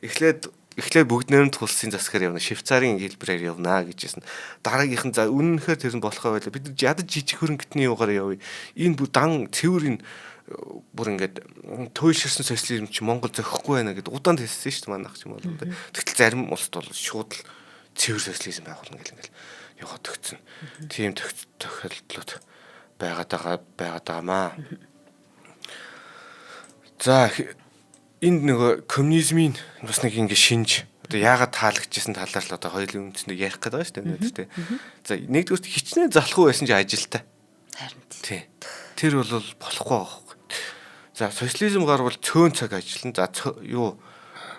эхлээд бүгд найрамдах улсын засгаар явна. Швейцарын хэлбэрээр явна гэж хэлсэн. Дараагийнх нь за үнэнхээр тэр нь болохоо байлаа. Бид ядаж жижиг хөрөнгөтний юугаар явъя. Энэ бүр дан цэвэр энэ бүр ингээд туйлширсан социализм чи Монгол зохихгүй байна гэд удаан хэлсэн шүү дээ манайх ч юм бол. Тэгтэл зарим улсд бол шууд л цэвэр социализм байгуулна гэл ингээл яваад төгцсөн. Тийм тохиолдлууд байгаад байгаамаа. За энд нөгөө коммунизмын бас нэг ингэ шинж одоо яагаад таалагдчихсан талаар л одоо хоёулын үндсэндээ ярих гэдэг байгаа шүү дээ өнөөдөр тий. За нэгдүгürt хичнээн залхуу байсан чи ажилтай. Харин тий. Тэр бол болохгүй байгаа байхгүй. За социализм гарвал цөөн цаг ажиллана. За юу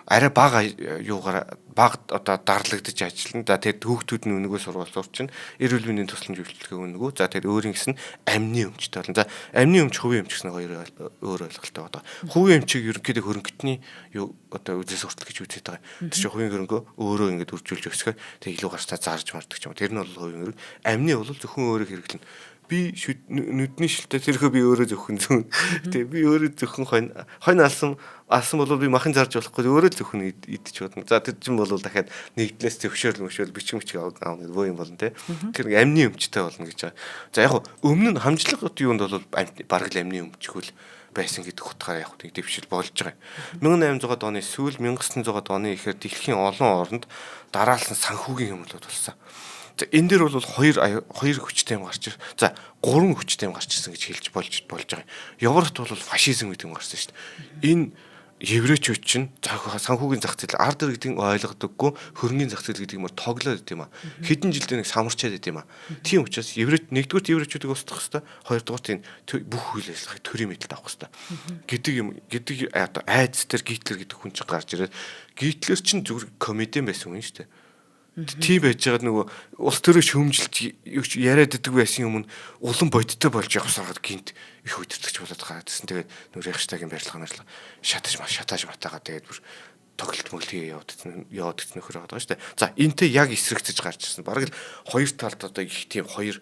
арай бага юугаар бага одоо дарлагдаж ажиллана. За тэгээд хүүхдүүд нь үнэгүй сургууль сурчин, эрүүл мэндийн тусламж үйлчилгээ үнэгүй. За тэгээд өөрийн гэсэн амны өмчтэй болно. За амны өмч, хувийн өмч гэсэн хоёр өөр ойлголттой байгаа. Хувийн өмчийг ерөнхийдөө хөрөнгөтний юу одоо үзээс хүртэл гэж үзээд байгаа. Тэр чинь хувийн хөрөнгөө өөрөө ингээд үржүүлж өсгөхөөр тэг илүү гарцаа зарж мардаг ч юм. Тэр нь бол хувийн хөрөнгө. Амны бол зөвхөн өөрөө хэрэглэнэ. Би нүдний шилтэй тэрхүү би өөрөө зөвхөн зүүн. Тэг би өөрөө зөвхөн хонь хонь алсан алсан бол би махан зарж болохгүй өөрөө зөвхөн идчих бодно. За тэр чинь бол дахиад нэгдлээс зөвшөөрөл мөшөөл бичиг мичиг аавна гэдэг бөө юм болно те. Тэр нэг амны өмчтэй болно гэж байгаа. За яг өмнө нь хамжлага юунд бол бараг л амны өмчгөл байсан гэдэг утгаараа яг нэг дэвшил болж байгаа юм. 1800-аад оны сүүл 1900-аад оны ихээр дэлхийн олон оронд дараалсан санхүүгийн хямралууд болсон. За энэ дээр бол хоёр хүчтэй юм гарч ир. За гурван хүчтэй юм гарч ирсэн гэж хэлж болж байгаа юм. Европт бол фашизм гэдэг юм гарсан шүү дээ. Энэ еврейчүүд чинь санхүүгийн зах зээл ард иргэдийн ойлгодоггүй хөрөнгөний зах зээл гэдэг юмар тоглоод байт юм а. Хэдэн жилдээ нэг самарчаад байт юм а. Тийм учраас еврей нэгдүгürt еврейчүүдийг устгах хэвээр, хоёрдугаарт энэ бүх үйл ажиллагааг төрийн мэдэлд авах хэвээр гэдэг юм гэдэг одоо айдас дээр Гитлер гэдэг хүн чинь гарч ирээд Гитлер чинь зүгээр комедиан байсан хүн шүү дээ. Тийм байж байгаад нөгөө улс төрөө шүүмжилж яриад идэг байсан юм нь улам бодиттой болж явсараад гинт их удирдахч болоод гараад ирсэн. Тэгээд нөгөө Рейхстагийн барилга шатаж шатааж матагаа тэгээд бүр тоглолт мөглөе явагдсан нөхөр байгаа шүү дээ. За энтэй яг эсрэгцэж гарч ирсэн. Бараг л хоёр талд одоо их тийм хоёр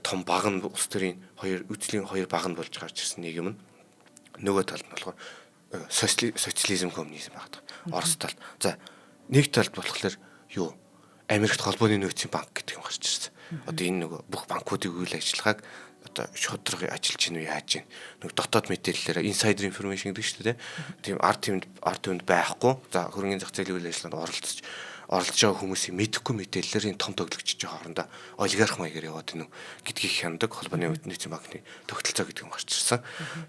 том баг нь улс төрийн хоёр үзлийн хоёр баг нь болж гарч ирсэн нэг юм нь. Нөгөө талд нь болохоор социализм коммунизм байгаа. Орос талд. За нэг талд болохоор юу Америкт холбооны нөөцийн банк гэдэг юм гарч ирсэн. Одоо энэ нөгөө бүх банкуудын үйл ажиллагааг одоо шударга ажиллаж гин үү яаж гин нэг дотоод мэдээллээр insider information гэдэг шүү дээ. Тийм ард түмэнд байхгүй. За хөрөнгөний зах зээлийн үйл ажиллагаанд оролцож байгаа хүмүүсийн мэдэхгүй мэдээллээр энэ том тоглогчид хоорондоо олигарх маягаар яваад гинүү гэдгийг хяндаг холбооны нөөцийн банкны тогтолцоо гэдэг юм гарч ирсэн.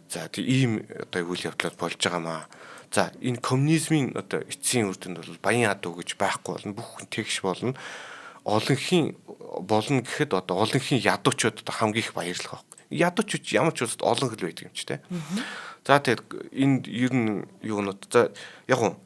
За тийм ийм одоо үйл явдлууд болж байгаамаа. За энэ коммунизмын одоо эцсийн үр дүнд бол баян адуу гэж байхгүй болно. Бүх хүн тэгш болно. Олонхийн болно гэхэд одоо олонхийн ядуучууд одоо хамгийн их баярлах байхгүй. Ядуучууд ямар ч улсад олон хэл байдаг юм чи тэ. За тэгээд энд ер нь юунууд за яг нь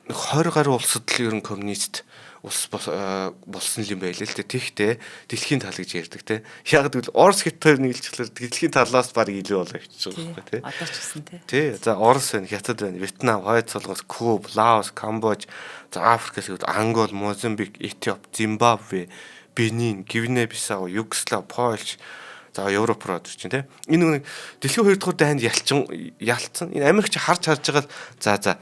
20 гаруй улсад л ер нь коммунист улс болсон юм байл л дээ. Тэгтээ дэлхийн тал гэж ярьдаг те. Яг гэвэл Орос Хятад хоёр нийлчихлээр дэлхийн талаас баг илүү болоо явчихж байгаа байхгүй те. Одоо ч гэсэн те. Тий. За Орос байна, Хятад байна, Вьетнам, Хойд Солонгос, Куб, Лаос, Камбож, за Африкээс гэвэл Ангол, Мозамбик, Этиоп, Зимбабве, Бенин, Гвинэ Бисау, Югослав, Польш, за Европ руу орж чинь те. Энэ нэг дэлхийн 2 дугаар дайнд ялцсан. Энэ Америкч харж байгаа л за одоо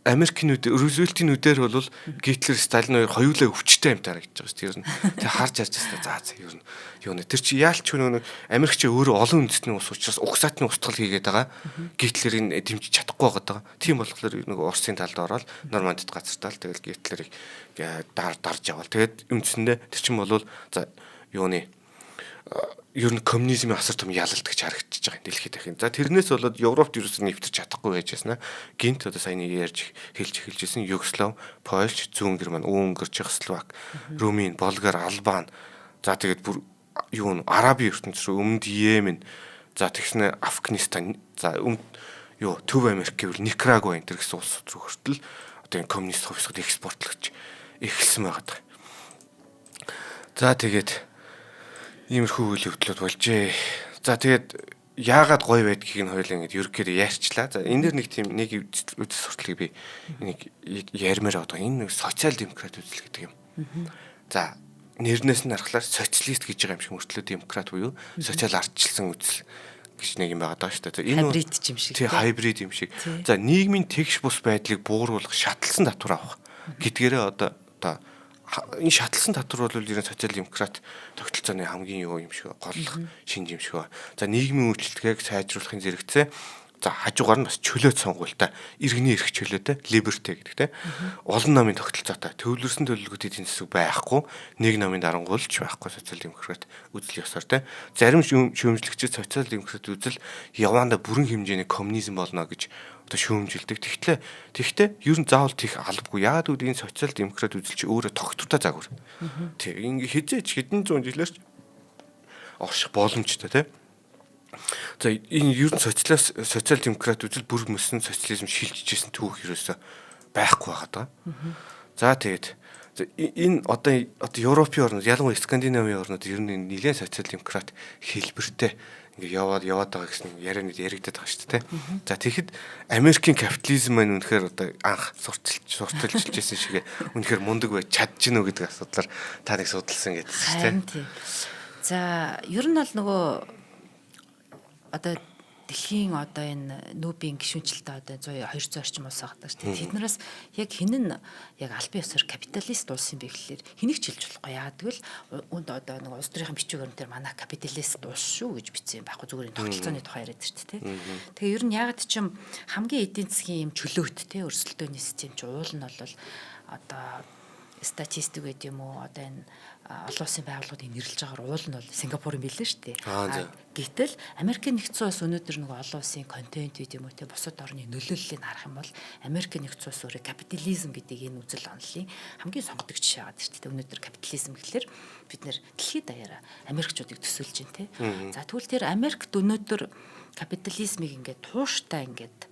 Америкнүүд Рузвельтийн нүдээр бол Гитлер, Сталин хоёр хоёулаа өвчтэй юм таарагдж байгаа шүү дээ. Ер нь тэг харж байсан. За ер нь юу нэ тэр чи яалч нөгөө Америк чи өөрөө олон үндэстний улс учраас угсаатны устгал хийгээд байгаа. Гитлерийг дэмжиж чадахгүй байгаа. Тийм болохоор нөгөө Оросын талд ороод Нормандд газартаал тэгэл Гитлерийг дарж яваал. Тэгээд үндсэндээ тэр чинь бол за юуны ер нь коммунизмын асар том ялалт гэж харагдчихж байгаа юм дэлхийд дахин. За тэрнээс болоод Европт ерөөсөө нэвтэрч чадахгүй байж байсан. Гинт одоо саяны ярьж хэлж эхэлжсэн Югослав, Польш, Зүүн Герман, Унгар, Чехословак, Румын, Болгар, Албан. За тэгээд бүр юу н Арабын ертөнц рүү өмнөд Йемен, за тэгснэ Афганистан, за юу Төв Америк гэвэл Никарагуа энэ төр гэсэн улсууд руу хүртэл одоо энэ коммунист хувьсгал экспортлогч эхэлсэн байгаа. За тэгээд иймэрхүү үйл явдлууд болжээ. За тэгээд яагаад гоё байдгийг нь хоёулаа ингэж ерөнхийдөө ярьчлаа. За энэ дэр нэг тийм нэг үзэл сурталыг би нэг ярмаар байгаа. Энэ нэг социал демократ үзэл гэдэг юм. За нэрнээс нь харахаар социалист гэж байгаа юм шиг мөртлөө демократ буюу социал ардчилсан үзэл гэж нэг юм байгаа даа шүү дээ. Энэ хайбрид юм шиг. Тий, хайбрид юм шиг. За нийгмийн тэгш бус байдлыг бууруулах шатлсан татвар авах гэдгээрээ одоо энэ шатлсан татвар бол ер нь социал демократ тогтолцооны хамгийн юу юм шиг голлох шинж юм шиг ба. За нийгмийн үйлчлэгийг сайжруулахын зэрэгцээ за хажуугаар нь бас чөлөөт сонгуультай иргэний эрх чөлөөтэй либерте гэдэг те. Олон намын тогтолцоотой төвлөрсөн төлөвлөгөөтэй эдийн засаг байхгүй, нэг намын дарангуйлч байхгүй социал демократ үзэл ёсоор те. Зарим шүүмжлэгчид социал демократ үзэл яваандаа бүрэн хэмжээний коммунизм болно гэж одоо шүүмжилдэг. Тэгтээ ер нь заавал тийх албагүй. Яагаад гэвэл энэ социал демократ үзэл чи өөрөө тогтвортой загвар. Тэг ингээ хизээч хэдэн зуун жилээр ч орших боломжтой те. За энэ ер нь социал демократ үзэл бүр мөсөн социализм шилжижсэн түүх ерөөсөө байхгүй байгаа даа. За тэгээд энэ одоо Европын орнууд ялангуяа Скандинавын орнууд ер нь нэлээд социал демократ хэлбэртэй ингээ яваад яваад байгаа гэсэн ярианууд яригдаад байгаа шүү дээ. За тэгэхэд Америкийн капитализм маань үнэхээр одоо анх сурталчилж байсан шиг үнэхээр мундаг байж чадж гинүү гэдэг асуудлаар та нэг судалсан гэдсэн шүү дээ. За ер нь бол нөгөө одоо дэлхийн одоо энэ нүүбийн гишүүнчлэлтэй одоо 100 200 орчим улс байгаа шүү дээ. Тэднээс яг хэн нь яг албан ёсоор капиталист улс юм бэ гэхлээр хэнийг ч хэлж болохгүй. Яагаад гэвэл үнд одоо нэг улс төрийн бичиг баримтаар манай капиталист улс шүү гэж бичсэн юм байхгүй. Зүгээр энэ тогтолцооны тухай яриад шүү дээ. Тэгээ ер нь яагаад ч юм хамгийн эдийн засгийн юм чөлөөт те өрсөлдөөний систем чи уул нь бол одоо статистик гэдэг юм уу одоо энэ олон улсын байгууллагуудыг нэрлэж байгаагаар уул нь бол Сингапур юм билээ шүү дээ. Гэтэл Америкийн нэгдсэн улс өнөөдөр нөгөө олон улсын контент гэдэг юм уу те бусад орны нөлөөллийг харах юм бол Америкийн нэгдсэн улс өөрөө капитализм гэдэг энэ үзэл онолын хамгийн сонгодог жишээ байгаа шүү дээ. Өнөөдөр капитализм гэхлээр бид нэр дэлхийд даяараа Америкчуудыг төсөөлж байна те. За тэгвэл тэр Америкт өнөөдөр капитализмыг ингээд тууштай ингээд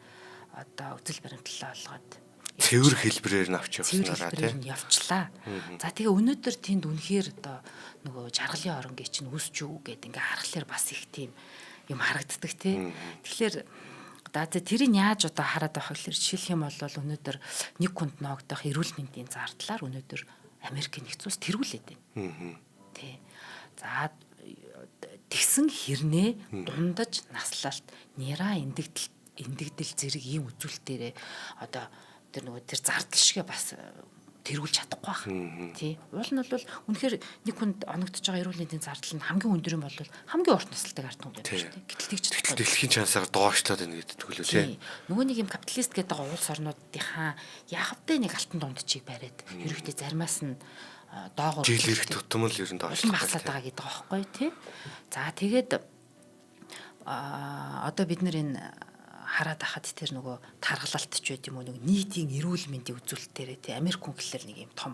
одоо үзэл баримтлалаа олгоод цэвэр хэлбэрээр нь авч явснараа тийм явчлаа. За тэгээ өнөөдөр тэнд үнэхээр одоо нөгөө жаргалын оронгийн чинь үүсч үү гэд ингээ харахаар бас их тийм юм харагддаг тий. Тэгэхээр за тэрийг яаж одоо хараад байх гэхээр жишээлх юм бол өнөөдөр нэг хүнд ноогдох эрүүл мэндийн зардлаар өнөөдөр Америкийн нэгдсэн улс тэргүүлээд байна. Тий. За тэгсэн хэрнээ дундаж наслалт, нэраа эндэгдэл зэрэг ийм үзүүлэлтээрээ одоо тэр нөгөө тэр зардал шигэ бас тэргүүлж чадахгүй байх. Тий. Уул нь бол үнэхээр нэг хүнд оногдож байгаа эрүүл мэндийн зардал нь хамгийн өндөр юм бол хамгийн урт наслалтыг ард түмэн байна шүү дээ. Гэтэл тэгж чадахгүй. Дэлхийн чансаар доошлоод байна гэдэг лүү тий. Нөгөө нэг юм капиталист гэдэг байгаа улс орнуудынхаа яхавтай нэг алтан дундчийг бариад ерөөхдөө заримаас нь доогуур жил ирэх тутам л ер нь доошлох багасаад байгаа гэдэг байгаа байхгүй тий. За тэгээд одоо бид нар энэ хараад ахад тэр нөгөө таргалалт ч байд юм уу нэг нийтийн эрүүл мэндийн үзүүлэлтээрээ тий Америк хүн гэхлээр нэг юм том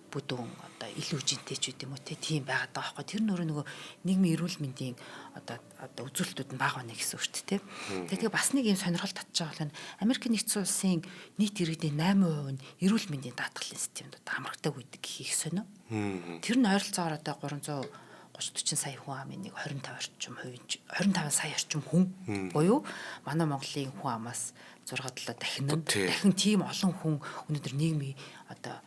бүдүүн одоо илүү жинтэй ч байд юм уу тий тийм байгаад байгаа байхгүй. Тэр нөрөө нөгөө нийгмийн эрүүл мэндийн одоо үзүүлэлтүүд нь бага байна гэсэн үг шүү дээ тий. Тэгээ бас нэг юм сонирхол татж байгаа бол Америк нэгдсэн улсын нийт иргэдийн 8% нь эрүүл мэндийн даатгалын системд одоо хамрагдаг байдаг гэх их сонио. Тэр нь ойролцоогоор одоо 330 40 сая хүн амын нэг 25 орчим хувийн 25 сая орчим хүн буюу манай Монголын хүн амаас 6 7 дахин дахин тийм олон хүн өнөөдөр нийгмийн одоо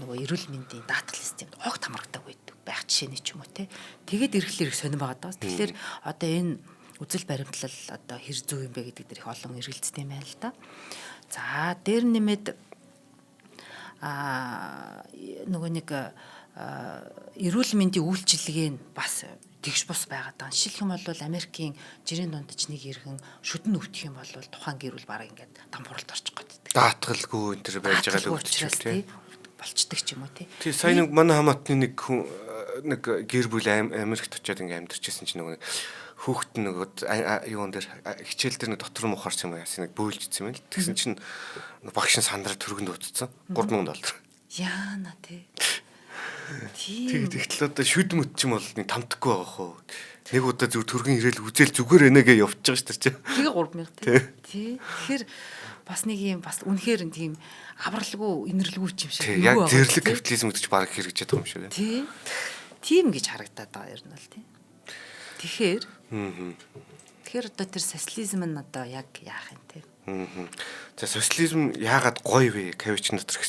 нөгөө эрүүл мэндийн даатгал системд огт хамрагдаг байдаг байх жишээний ч юм уу те. Тэгээд ирэхлээр их сонирн байгаа даа. Тэгэхээр одоо энэ үзэл баримтлал одоо хэр зөв юм бэ гэдэг дээр их олон эргэлздэг юм байна л да. За дээр нэмээд нөгөө нэг эрүүл мэндийн үйлчилгээ нь бас тэгш бус байгаад байгаа. Жишээлх юм бол Америкийн жирийн дундч нэг иргэн шүдэн өвдөх юм бол тухайн гэр бүл бараг ингээд там хуралд орчих гээд. Даатгалгүй энэ төр байж байгаа л өвдчих тий. Болчдөг ч юм уу тий. Тий сая нэг манай хамаатны нэг хүн нэг гэр бүл Америкт очиод ингээд амьдарч исэн чинь нөгөө хүүхэд нөгөө юун дээр хичээл дээр нэг дотор мухарч юм яасан нэг бөөлжсэн юм л. Тэгсэн чинь багш нь сандраа төргөнд утцсан. 3000 доллар. Яана тий. Тэгээд ихтэл одоо шүд мүт ч юм бол нэг тамтаггүй байгаа хөө. Нэг удаа зүр төргөн ирээл үзэл зүгээр энэгээ явчихж байгаа шүү дээ. Тэгээ 3000 тий. Тий. Тэгэхээр бас нэг юм бас үнэхээр тийм авралгүй инэрлгүй ч юм шиг. Яг зэрлэг капитализм гэдэг чи баг хэрэгжиж байгаа юм шиг. Тий. Тийм гэж харагдаад байгаа юм л тий. Тэгэхээр Тэгэхээр одоо тэр социализм нь одоо яг яах юм те. За социализм яагаад гоё вэ? Кавич дотор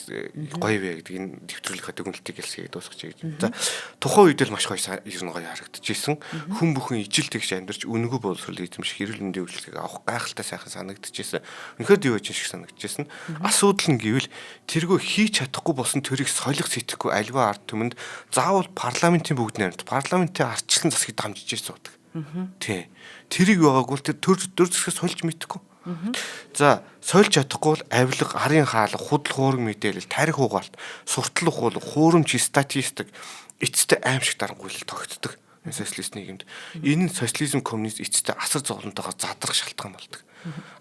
гоё вэ гэдэг энэ нэвтрүүлгийн дүгнэлтийг хэлсгийг дуусгах гэж. За тухайн үед л маш гоё ер нь гоё харагдчихсэн. Хүн бүхэн ижил тэгш амьдарч үнэгүй боловсрол эзэмших эрүүл мэндийн үйлчилгээг авах гайхалтай сайхан санагдчихсэн. Үнэхээр юу гэж шиг санагдчихсэн. Асуудал нь гэвэл тэргөө хийж чадахгүй болсон төрийг солих сэтгэхгүй альва ард түмэнд заавал парламентын бүгд найрамд парламентын ардчлан засгийг дамжиж суудаг. Тий. Тэрийг байгаагүй тэр төр засгаас сольж мэдэхгүй. За сольж чадахгүй бол авилга, арын хаалга, худал хуураг мэдээлэл, тарих угаалт, суртал ухуул, хуурамч статистик эцэстээ аимшиг дарангуйлал тогтдог. Социалист нийгэмд. Энэ нь социализм коммунист эцэстээ асар зовлонтойгоор задрах шалтгаан болдог.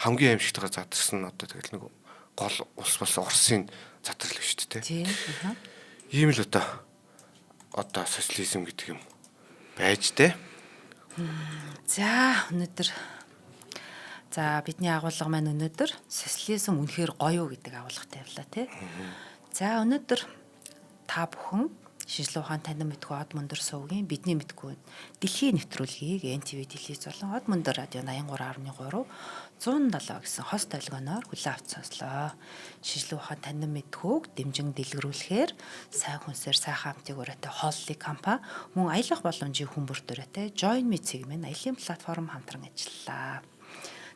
Хамгийн аимшигтайгаар задарсан нь одоо тэгэл нэг гол улс бас Оросын задрал шүү дээ. Ийм л одоо социализм гэдэг юм байж тээ. За өнөөдөр за бидний агуулга маань өнөөдөр социализм үнэхээр гоё юу гэдэг агуулга тавилаа тий. За өнөөдөр та бүхэн Шинжлэх ухаан танин мэдхүй од мөндөр сувгийн бидний мэдхүй дэлхийн нэвтрүүлгийг NTV телевиз болон од мөндөр радио 83.3 107 гэсэн хос долгионоор хүлээн авч сонслоо. Шинжлэх ухаан танин мэдхүйг дэмжин дэлгэрүүлэхээр сайн хүнсээр сайхан амтыг ураатай хооллыг компани мөн аялах боломжийн хүмүүрт ураатай Join Me цэгмэн аялын платформ хамтран ажиллалаа.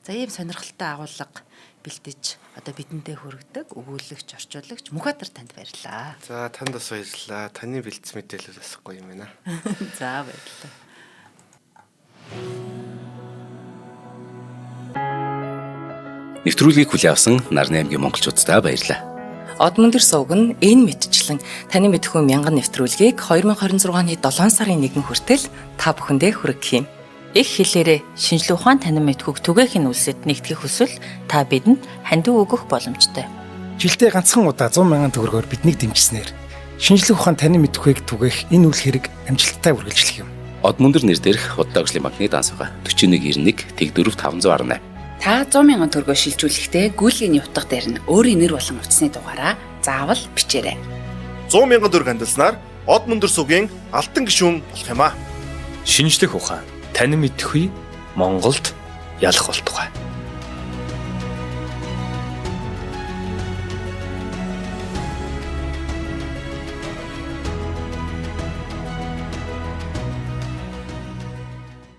За ийм сонирхолтой агуулга бэлдэж одоо бидэндээ хүргэдэг өгүүлэгч, орчуулагч Мөнхбаатар танд баярлалаа. За танд бас баярлалаа. Таны бэлдсэн мэдээлэл бас гоё юм байна. За баярлалаа. Нэвтрүүлгийг хүлээн авсан Нарны аймгийн монголчууддаа баярлалаа. Од мөндөр сувг нь энэ мэтчлэн таны мэдхүй мянган нэвтрүүлгийг 2026 оны 7 сарын 1 хүртэл та бүхэндээ хүргэх юм. Их хэлээрээ шинжлэх ухаан танин мэдхүйг түгээхийн үлсэд нэгтгэх хүсвэл та бидэнд хандив өгөх боломжтой. Жилдээ ганцхан удаа 100 мянган төгрөгөөр биднийг дэмжсэнээр шинжлэх ухаан танин мэдхүйг түгээх энэ үйл хэрэг амжилттай үргэлжлэх юм. Од мөндөр нэр дээрх Худалдаа хөгжлийн банкны данс байгаа. 4191 тэг 4 518. Та 100 мянган төгрөгөөр шилжүүлэхдээ гүйлгээний утга дээр нь өөрийн нэр болон утасны дугаараа заавал бичээрэй. 100 мянган төгрөг хандилснаар од мөндөр сүгийн алтан гишүүн болох юм аа. Шинжлэх ухаан танин мэдхүй Монголд ялах болтугай.